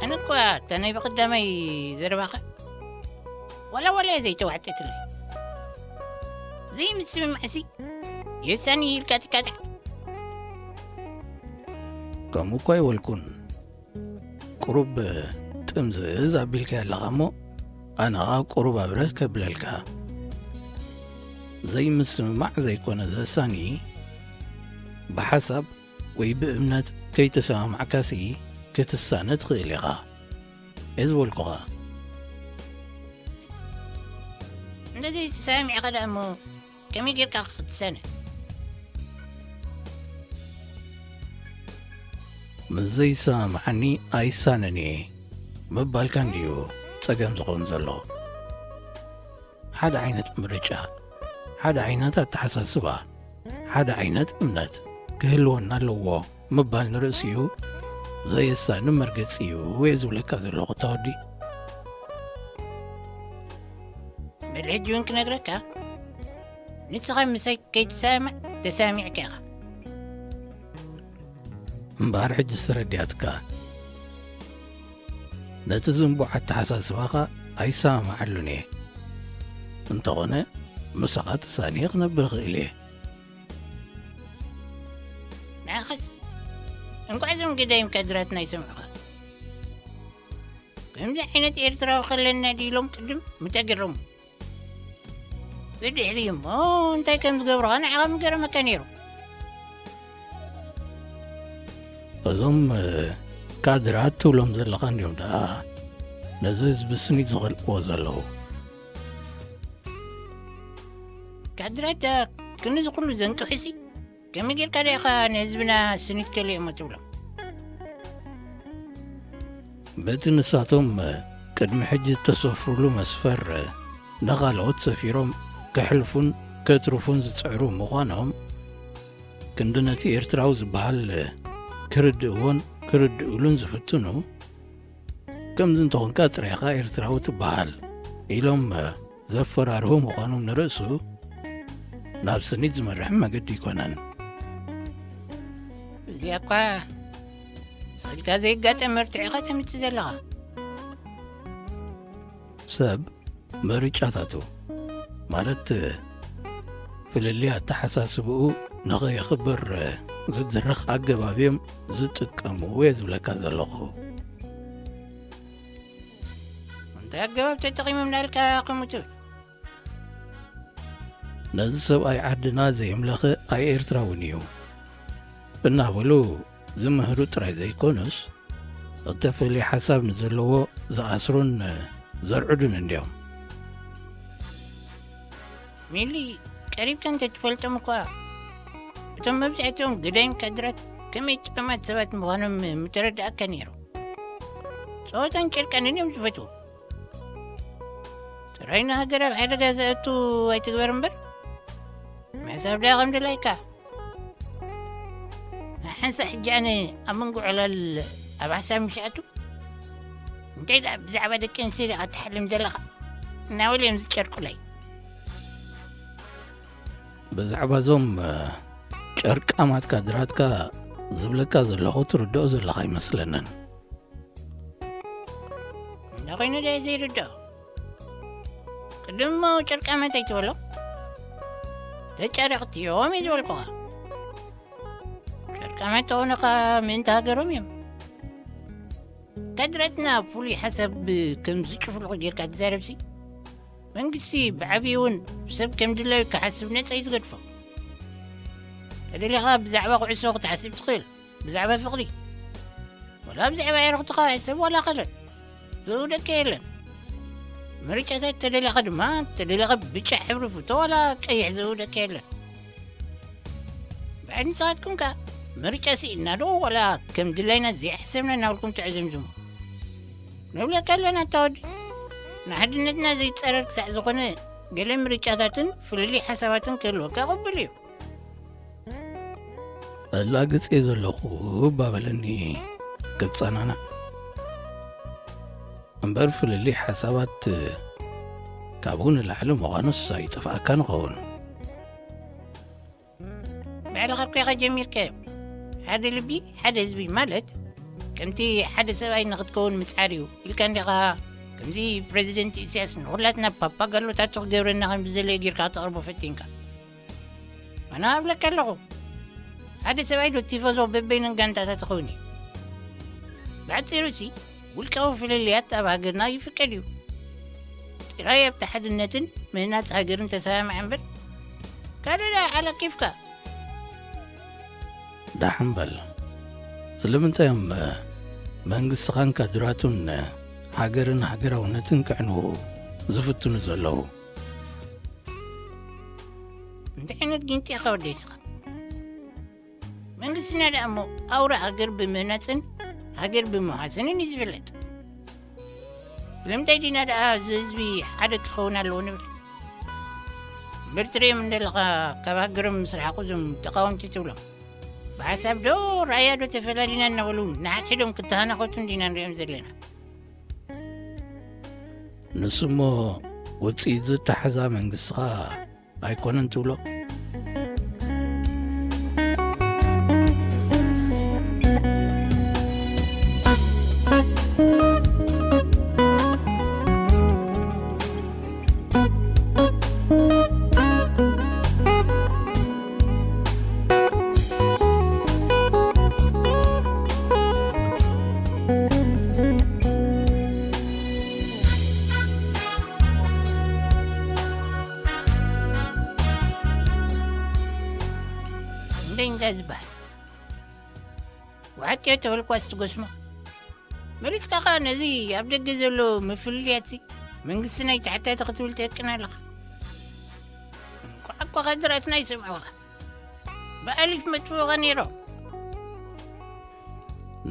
ኣነ እኳ እታ ናይ ብቐዳማይ ዘረባኻ ዋላ ዋላ እየ ዘይተዋሕጠትለይ። ዘይምስምማዕሲ የሳኒ ኢልካ ትካታዕ። ከምኡ እኳ ኣይበልኩን። ቁሩብ ጥምዝዝ ኣቢልካያ ኣለኻ እሞ ኣነ ኸኣ ቁሩብ ኣብርህ ከብለልካ። ዘይምስምማዕ ዘይኮነ ዘሳኒ ብሓሳብ ወይ ብእምነት ከይተሰማማዕካሲ ክትሳነ ትኽእል ኢኻ እየ ዝበልኩኻ። እንደዚ ተሰማሚዕካ ደኣ እሞ ከመይ ጌርካ ክትሰነ? ምስ ዘይሰማማዓኒ ኣይሳነን እየ ምባልካ እንድዩ ጸገም ዝኸውን ዘሎ። ሓደ ዓይነት ምርጫ፣ ሓደ ዓይነት ኣተሓሳስባ፣ ሓደ ዓይነት እምነት ክህልወና ኣለዎ ምባል ንርእሲኡ ዘየሳኒ መርገጺ እዩ እየ ዝብለካ ዘለኹ እታ ወዲ። በል ሕጂ እውን ክነግረካ፣ ንስኻ ምሳይ ከይትሰማማዕ ተሰማሚዕካ ኢኻ። እምበኣር ሕጂ ዝተረዲኣትካ ነቲ ዝንቡዕ ኣተሓሳስባኻ ኣይሰማማዓሉን እየ። እንተኾነ ምሳኻ ተሳንየ ክነብር እኽእል እየ። ንዓ ኣኸስ፣ እንቋዕ እዞም ገዳይም ካድራትና ይሰምዑኻ። ከምዚ ዓይነት ኤርትራዊ ከለና ድዩ ኢሎም ቅድም ምተገረሙ። ብድሕሪ እሞ እንታይ ከም ዝገብሩኻ ንዓኻ ምገረመካ ነይሩ። እዞም፣ እ፣ ካድራት ትብሎም ዘለኻ እንዲዮም ደኣ ነዚ ህዝቢ ስኒት ዝኸልእዎ ዘለዉ። ካድራት ደኣ ክንዚ ኩሉ ዘንቅሑሲ? ከመይ ጌርካ ደኣ ኢኻ ንህዝብና ስኒት ከልእሞ ትብሎ? በቲ ንሳቶም ቅድሚ ሕጂ እተሰፍሩሉ መስፈር ንኻልኦት ሰፊሮም ከሕልፉን ከትርፉን ዝጽዕሩ ምዃኖም፣ ክንዲ ነቲ ኤርትራዊ ዝበሃል ክርድእዎን ክርድእሉን ዝፍትኑ፣ ከምዚ እንተኾንካ ጥራይ ኢኻ ኤርትራዊ ትበሃል ኢሎም ዘፈራርሁ ምዃኖም ንርእሱ ናብ ስኒት ዝመርሕ መገዲ ኣይኮነን። እዚኣ እኳ ስኽግታ ዘይጋጠም መርትዒ ኢኻ ተምጽእ ዘለኻ። ሰብ ምርጫታቱ፣ ማለት ፍልልይ ኣተሓሳስብኡ ንኸየኽብር ዝድረኽ ኣገባብ እዮም ዝጥቀሙ እየ ዝብለካ ዘለኹ። እንታይ ኣገባብ ተጠቒሞም እናልካ ከምኡ ትብል? ነዚ ሰብኣይ ዓድና ዘየምለኸ ኣይ ኤርትራውን እዩ እናበሉ ዝምህሩ ጥራይ ዘይኮኑስ፣ እተፈልየ ሓሳብ ንዘለዎ ዝኣስሩን ዘርዕዱን እንዲዮም። ሚሊ፣ ቀሪብካ እንተ ትፈልጦም እኳ፣ እቶም መብዛሕትኦም ገዳይም ካድራት ከመይ ጥዑማት ሰባት ምዃኖም ምተረዳእካ ነይሩ። ጸወታን ጨርቀንን እዮም ዝፈትዉ። ጥራይ ንሃገር ኣብ ሓደጋ ዘእቱ ኣይትግበር እምበር፣ ምሕሳብ ደኣ ከም ድላይካ። ንሓንሳእ ሕጂ ኣነ ኣብ መንጎ ዕላል ኣብ ሓሳብ ምሽ ኣቱ፣ እንታይ ደኣ ብዛዕባ ደቂ ኣንስትዮ ዲኻ ትሓልም ዘለኻ? እናበሉ እዮም ዝጨርቁለይ። ብዛዕባ እዞም፣ እ፣ ጨርቃማት ካድራትካ ዝብለካ ዘለኹ ትርድኦ ዘለኻ ኣይመስለንን። እንዳ ኾይኑ ደኣ ዘይርድኦ። ቅድም እሞ ጨርቃማት ኣይትበሎ። ተጫረቕቲ እዮም እዩ ዝበልኩኻ። ጨርቃማት ተኾኑኻ ምእንቲ ሃገሮም እዮም። ካድራትና ፍሉይ ሓሳብ ከም ዝጭፍልቑ ጌርካ ትዛረብሲ። መንግስቲ ብዓብዪ እውን ሰብ ከም ድላዩ ክሓስብ ነጻ እዩ ዝገድፎ። ተደሊኻ ብዛዕባ ኩዕሶ ክትሓስብ ትኽእል፣ ብዛዕባ ፍቕሪ፣ ወላ ብዛዕባ ኣዕሩኽትኻ ሕሰብ ዋላ ካልእ። ዝእውደካ የለን። ምርጫታት ተደሊኻ ድማ፣ ተደሊኻ ብጫ ሕብሪ ፍቶ ዋላ ቀይሕ ዝእውደካ የለን። ብዓይኒ ንስኻትኩም ከኣ ምርጫ ስኢንና ዶ ዋላ ከም ድላይና ዘይሓሰብና እናበልኩም ትዕዘምዝሙ? ንብለካ ኣለና እታ ወዲ። ንሓድነትና ዘይጻረር ክሳዕ ዝኾነ ገለ ምርጫታትን ፍልልይ ሓሳባትን ክህልወካ ቅቡል እዩ። እላግጽ እየ ዘለኹ እባ በለኒ ክጸናናዕ። እምበር ፍልልይ ሓሳባት ካብኡ ንላዕሊ ምዃኑስ ኣይጠፍኣካን ይኸውን። ባዕልኻ እኮ ኢኻ ጀሚርካዮ። ሓደ ልቢ፣ ሓደ ህዝቢ ማለት ከምቲ ሓደ ሰብኣይ ንኽትከውን ምጽዓር እዩ ኢልካ እንዲኻ። ከምዚ ፕረዚደንት ኢሳያስ ንኹላትና ፓፓጋሎታቱ ክገብረና ከም ዝደለየ ጌርካ ከተቕርቦ ፈቲንካ። ኣነ ኣብለካ ኣለኹ፣ ሓደ ሰብኣይ ዶ ቲፎዞ በበይነን ጋንታታት ክኸውን እዩ? ብሓጺሩሲ ውልቃዊ ፍልልያት ኣብ ሃገርና ይፍቀድ እዩ። ጥራይ ኣብቲ ሓድነትን ምህናጽ ሃገርን ተሰማምዐ እምበር፣ ካልእ ደኣ ዓላ ኬፍካ። ደሓን በል። ስለምንታይ እዮም መንግስትኻን ካድራቱን ሃገርን ሃገራውነትን ከዕንዉ ዝፍትኑ ዘለዉ? እንታይ ዓይነት ጊንጢ ኢኻ ወደይ ስኻ? መንግስትና ደኣ እሞ ኣውራ ሃገር ብምህናጽን ሃገር ብምውሓስንን እዩ ዝፍለጥ። ስለምንታይ ዲና ደኣ እዚ ህዝቢ ሓደ ክኸውን ኣለዎ ንብል? እምበር ትርእዮም እንደለኻ ካብ ሃገሮም ምስ ረሓቑ እዞም ተቓወምቲ ትብሎም። ብሓሳብ ዶ ራእያ ዶ ተፈላሊና እናበሉ ንሓድሕዶም ክተሃናኸቱ እንዲና ንሪኦም ዘለና። ንሱ እሞ ውጽኢት ዝተሓዛ መንግስትኻ ኣይኮነን ትብሎ? እያ ዝበሃል። ወሓጥዮ ተበልኳስ ትጎስሞ። መሊስካ ኸኣ ነዚ ኣብ ደገ ዘሎ ምፍልልያትሲ መንግስቲ ናይ ተሓታቲ ክትብል ትህቅን ኣለኻ። እንኳዕ እኳ ካድራትና ይሰምዑኻ። ብኣሊፍ መጥፍኡኻ ነይሮም።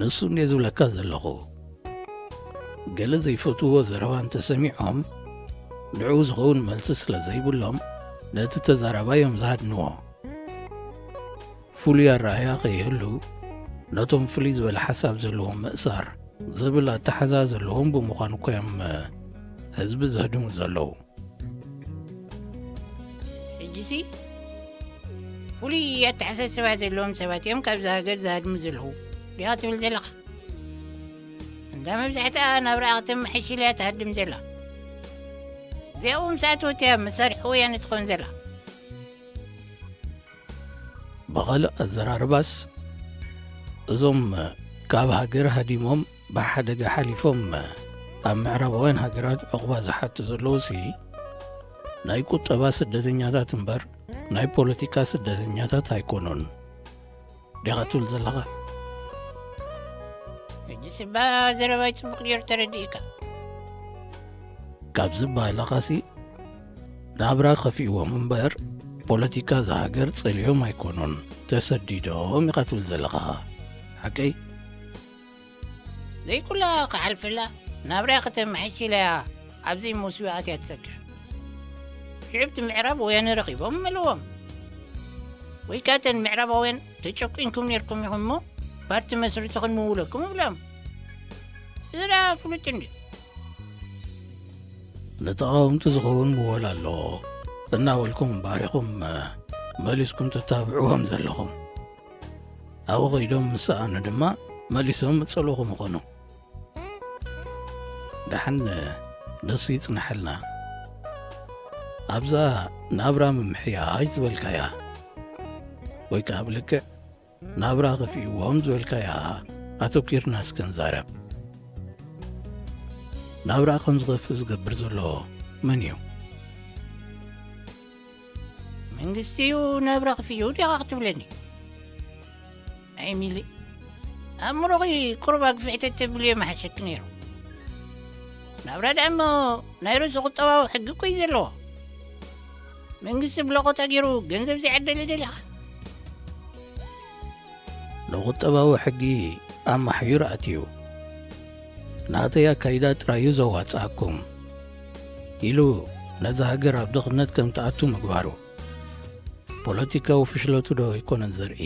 ንሱ እንድየ ዝብለካ ዘለኹ። ገለ ዘይፈትውዎ ዘረባ እንተሰሚዖም፣ ንዕኡ ዝኸውን መልሲ ስለ ዘይብሎም፣ ነቲ ተዛራባይ እዮም ዝሃድንዎ። ፍሉይ ኣረኣእያ ከይህሉ፣ ነቶም ፍልይ ዝበለ ሓሳብ ዘለዎም ምእሳር ዝብል ኣተሓዛ ዘለዎም ብምዃኑ እኮ እዮም ህዝቢ ዘህድሙ ዘለዉ። ሕጂሲ ፍሉይ ኣተሓሳስባ ዘለዎም ሰባት እዮም ካብዛ ሃገር ዝሃድሙ ዘለዉ ዲኻ ትብል ዘለኻ? እንዳ መብዛሕትኣ ናብራኣ ከተመሓይሽ ኢላ እያ ትሃድም ዘላ። እዚኣ እውን ምስ ኣተወት እያ መሳርሒ ወያነ ትኸውን ዘላ። ብኻልእ ኣዘራርባስ፣ እዞም ካብ ሃገር ሃዲሞም ብሓደጋ ሓሊፎም ኣብ ምዕራባውያን ሃገራት ዑቕባ ዝሓቱ ዘለዉሲ፣ ናይ ቁጠባ ስደተኛታት እምበር ናይ ፖለቲካ ስደተኛታት ኣይኮኑን ዲኻ ትብል ዘለኻ? ሕጂ ስባ ዘረባይ ጽቡቕ ገይሩ ተረዲእካ። ካብ ዝበሃለኻሲ፣ ናብራ ከፊእዎም እምበር፣ ፖለቲካ እዛ ሃገር ጸሊኦም ኣይኮኑን፣ ተሰዲዶም ኢኻ ትብል ዘለኻ። ሓቀይ? ዘይኩላ ክሓልፈላ፣ ናብራ ከተመሓይሽ ኢላ እያ ኣብዚ ሞስቢ ኣትያ ትሰግር። ሽዑ እቲ ምዕራብ ወያነ ረኺቦም መልዎም። ወይ ከኣ እተን ምዕራባውያን ተጨቂንኩም ነይርኩም ኢኹም እሞ፣ ፓርቲ መስሪትኹም ምውለኩም ይብሎም። እዚ ደኣ ፍሉጥ እንድዩ። ንተቓወምቲ ዝኸውን ምወል ኣለዎ እናበልኩም እምበኣር ኢኹም መሊስኩም ተታብዕዎም ዘለኹም። ኣብኡ ኸይዶም ምስ ሰኣኑ ድማ መሊሶም መጸልኹም ይኾኑ። ደሓን ንሱ ይጽንሐልና። ኣብዛ ናብራ ምምሕያሽ ዝበልካያ፣ ወይ ከኣ ብልክዕ ናብራ ከፊእዎም ዝበልካያ ኣተኲርና እስከ ንዛረብ። ናብራ ከም ዝኸፍእ ዝገብር ዘሎ መን እዩ? መንግስቲ እዩ ናብራ ክፍዩ ዲኻ ክትብለኒ? ኣይ ሚሊ፣ ኣእምሮኺ ቁሩብ ኣግፍሕ ተተብልዮ ምሓሸኪ ነይሩ። ናብራ ደኣ እሞ ናይ ርእሱ ቁጠባዊ ሕጊ እኮ እዩ ዘለዎ። መንግስቲ ብለቆታ ገይሩ ገንዘብ ዘይዓደለ ደሊኻ? ንቁጠባዊ ሕጊ ኣማሕዩር ኣትዩ፣ ናተይ ኣካይዳ ጥራዩ ዘዋጽኣኩም ኢሉ ነዛ ሃገር ኣብ ድኽነት ከም ትኣቱ ምግባሩ፣ ፖለቲካዊ ፍሽለቱ ዶ ኣይኮነን ዘርኢ?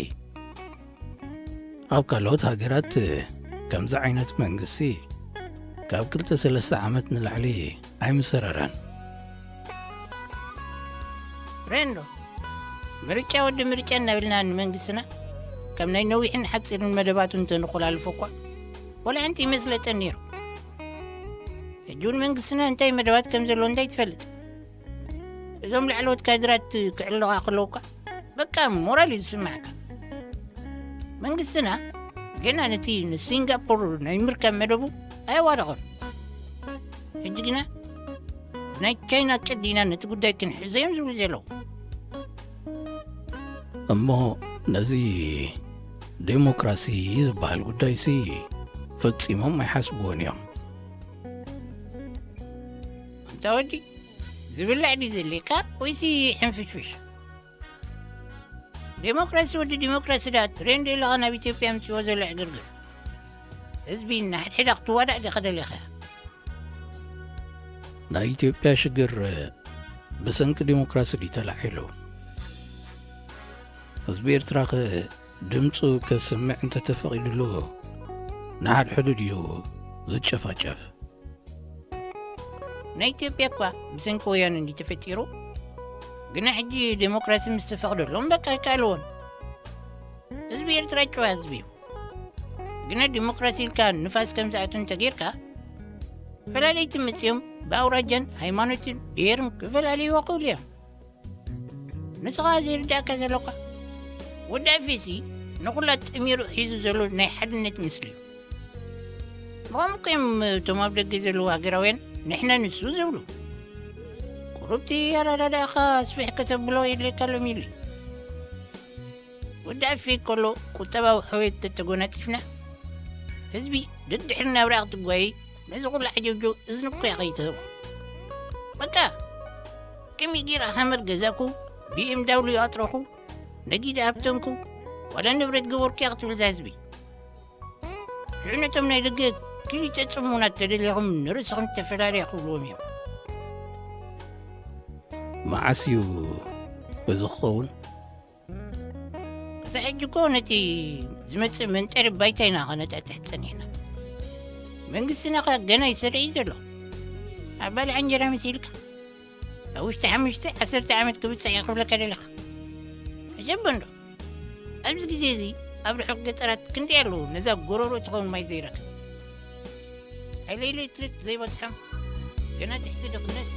ኣብ ካልኦት ሃገራት ከምዚ ዓይነት መንግስቲ ካብ ክልተ ሰለስተ ዓመት ንላዕሊ ኣይምሰረረን። ሬንዶ፣ ምርጫ ወዲ ምርጫ እናበልና ንመንግስትና ከም ናይ ነዊሕን ሓፂርን መደባቱ እንተንቆላልፎ እኳ፣ ወላ ሓንቲ ይመስለጠን ነይሩ። ሕጂ እውን መንግስትና እንታይ መደባት ከም ዘለዎ እንታይ ትፈልጥ? እዞም ላዕለዎት ካድራት ክዕልሉኻ ከለዉ እኳ በቃ ሞራል እዩ ዝስምዓካ። መንግስትና ገና ነቲ ንሲንጋፖር ናይ ምርካብ መደቡ ኣየዋደቐን። ሕጂ ግና ናይ ቻይና ቅዲ ኢና ነቲ ጉዳይ ክንሕዞ እዮም ዝብሉ ዘለዉ። እሞ ነዚ ዴሞክራሲ ዝበሃል ጉዳይሲ ፈጺሞም ኣይሓስብዎን እዮም። እንታ ወዲ፣ ዝብላዕ ድዩ ዘድልየካ ወይሲ ሕንፍሽፍሽ? ዴሞክራሲ ወዲ ዴሞክራሲ ደኣ ትሬንድ ኢልኻ ናብ ኢትዮጵያ ኣምጺእዎ ዘሎ ዕግርግር። ህዝቢ እናሕድሕዳ ክትዋዳእ ዲኻ ደሊኻ? ናይ ኢትዮጵያ ሽግር ብሰንኪ ዴሞክራሲ ድዩ ተላዒሉ? ህዝቢ ኤርትራኸ ድምፁ ከስምዕ እንተተፈቒዱሉ ንሓድሕዱ ድዩ ዝጨፋጨፍ? ናይ ኢትዮጵያ እኳ ብሰንኪ ወያነ እንዲ ተፈጢሩ፣ ግና ሕጂ ዴሞክራሲ ምስ ተፈቕደሎም በቃ ኣይከኣልዎን። ህዝቢ ኤርትራ ጨዋ ህዝቢ እዩ። ግና ዴሞክራሲ ኢልካ ንፋስ ከም ዝኣቱ እንተጌርካ፣ ፈላለይቲ መጺኦም ብኣውራጃን ሃይማኖትን ብሄርን ክፈላለዩ ይኽእሉ እዮም። ንስኻ ዘይርዳእካ ዘሎካ፣ ወዲ ኣፌሲ ንኹላ ጠሚሩ ሒዙ ዘሎ ናይ ሓድነት ምስሊ እዩ። ብኸምኡ እኮ እዮም እቶም ኣብ ደገ ዘለዉ ሃገራውያን ንሕና ንሱ ዝብሉ። ቁሩብቲ ኣረዳድኣኻ ኣስፊሕ ከተብሎ የድልየካ ኣሎ ሚሊ። ወዲ ኣፌ ከሎ ቁጠባዊ ሕውየት ተተጎናጺፍና፣ ህዝቢ ደድሕሪ ናብራ ክትጓየ፣ ነዚ ኩሉ ዓጀውጀው እዝኒ እኮ እያ ከይትህቦ። በቃ፣ ከመይ ገይረ ሓመድ ገዛኩ፣ ቢ ኤም ዳብሊው ኣጥረኹ፣ ነጊደ ሃብተምኩ፣ ዋላ ንብረት ገበርኩ እያ ክትብል እዛ ህዝቢ። ሽዑ ነቶም ናይ ደገ ክልተ ጽሙናት ተደሊኹም ንርእስኹም ተፈላለየ ክብልዎም እዮም። መዓስ እዩ እዚ ክኸውን? ክሳብ ሕጂ እኮ ነቲ ዝመጽእ መንጠሪ ባይታ ኢና ኸነጣጥሕ ጸኒሕና። መንግስትና ኸ ገና ይሰርሕ እዩ ዘሎ። ኣብ ባልዓ እንጀራ መሲልካ ኣብ ውሽጢ ሓሙሽተ ዓሰርተ ዓመት ክብጻሕ እየ ክብለካ ደለኻ። ሕሰቦ እንዶ፣ ኣብዚ ግዜ እዚ ኣብ ርሑቕ ገጠራት ክንደይ ኣለዉ ነዛ ጎረሮ ትኸውን ማይ ዘይረክብ። ሓይሊ ኤሌክትሪክ ዘይበጽሖም፣ ገና ትሕቲ ድኽነት።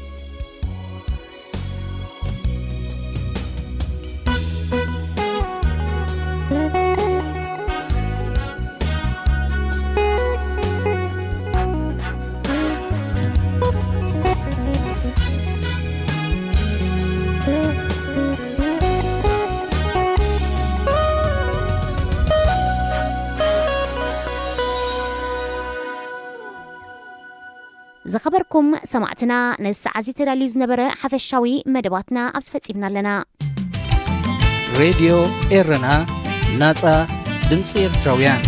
ዝኸበርኩም ሰማዕትና፣ ነዚ ሰዓት እዚ ተዳልዩ ዝነበረ ሓፈሻዊ መደባትና ኣብዚ ፈጺምና ኣለና። ሬድዮ ኤረና፣ ናጻ ድምጺ ኤርትራውያን።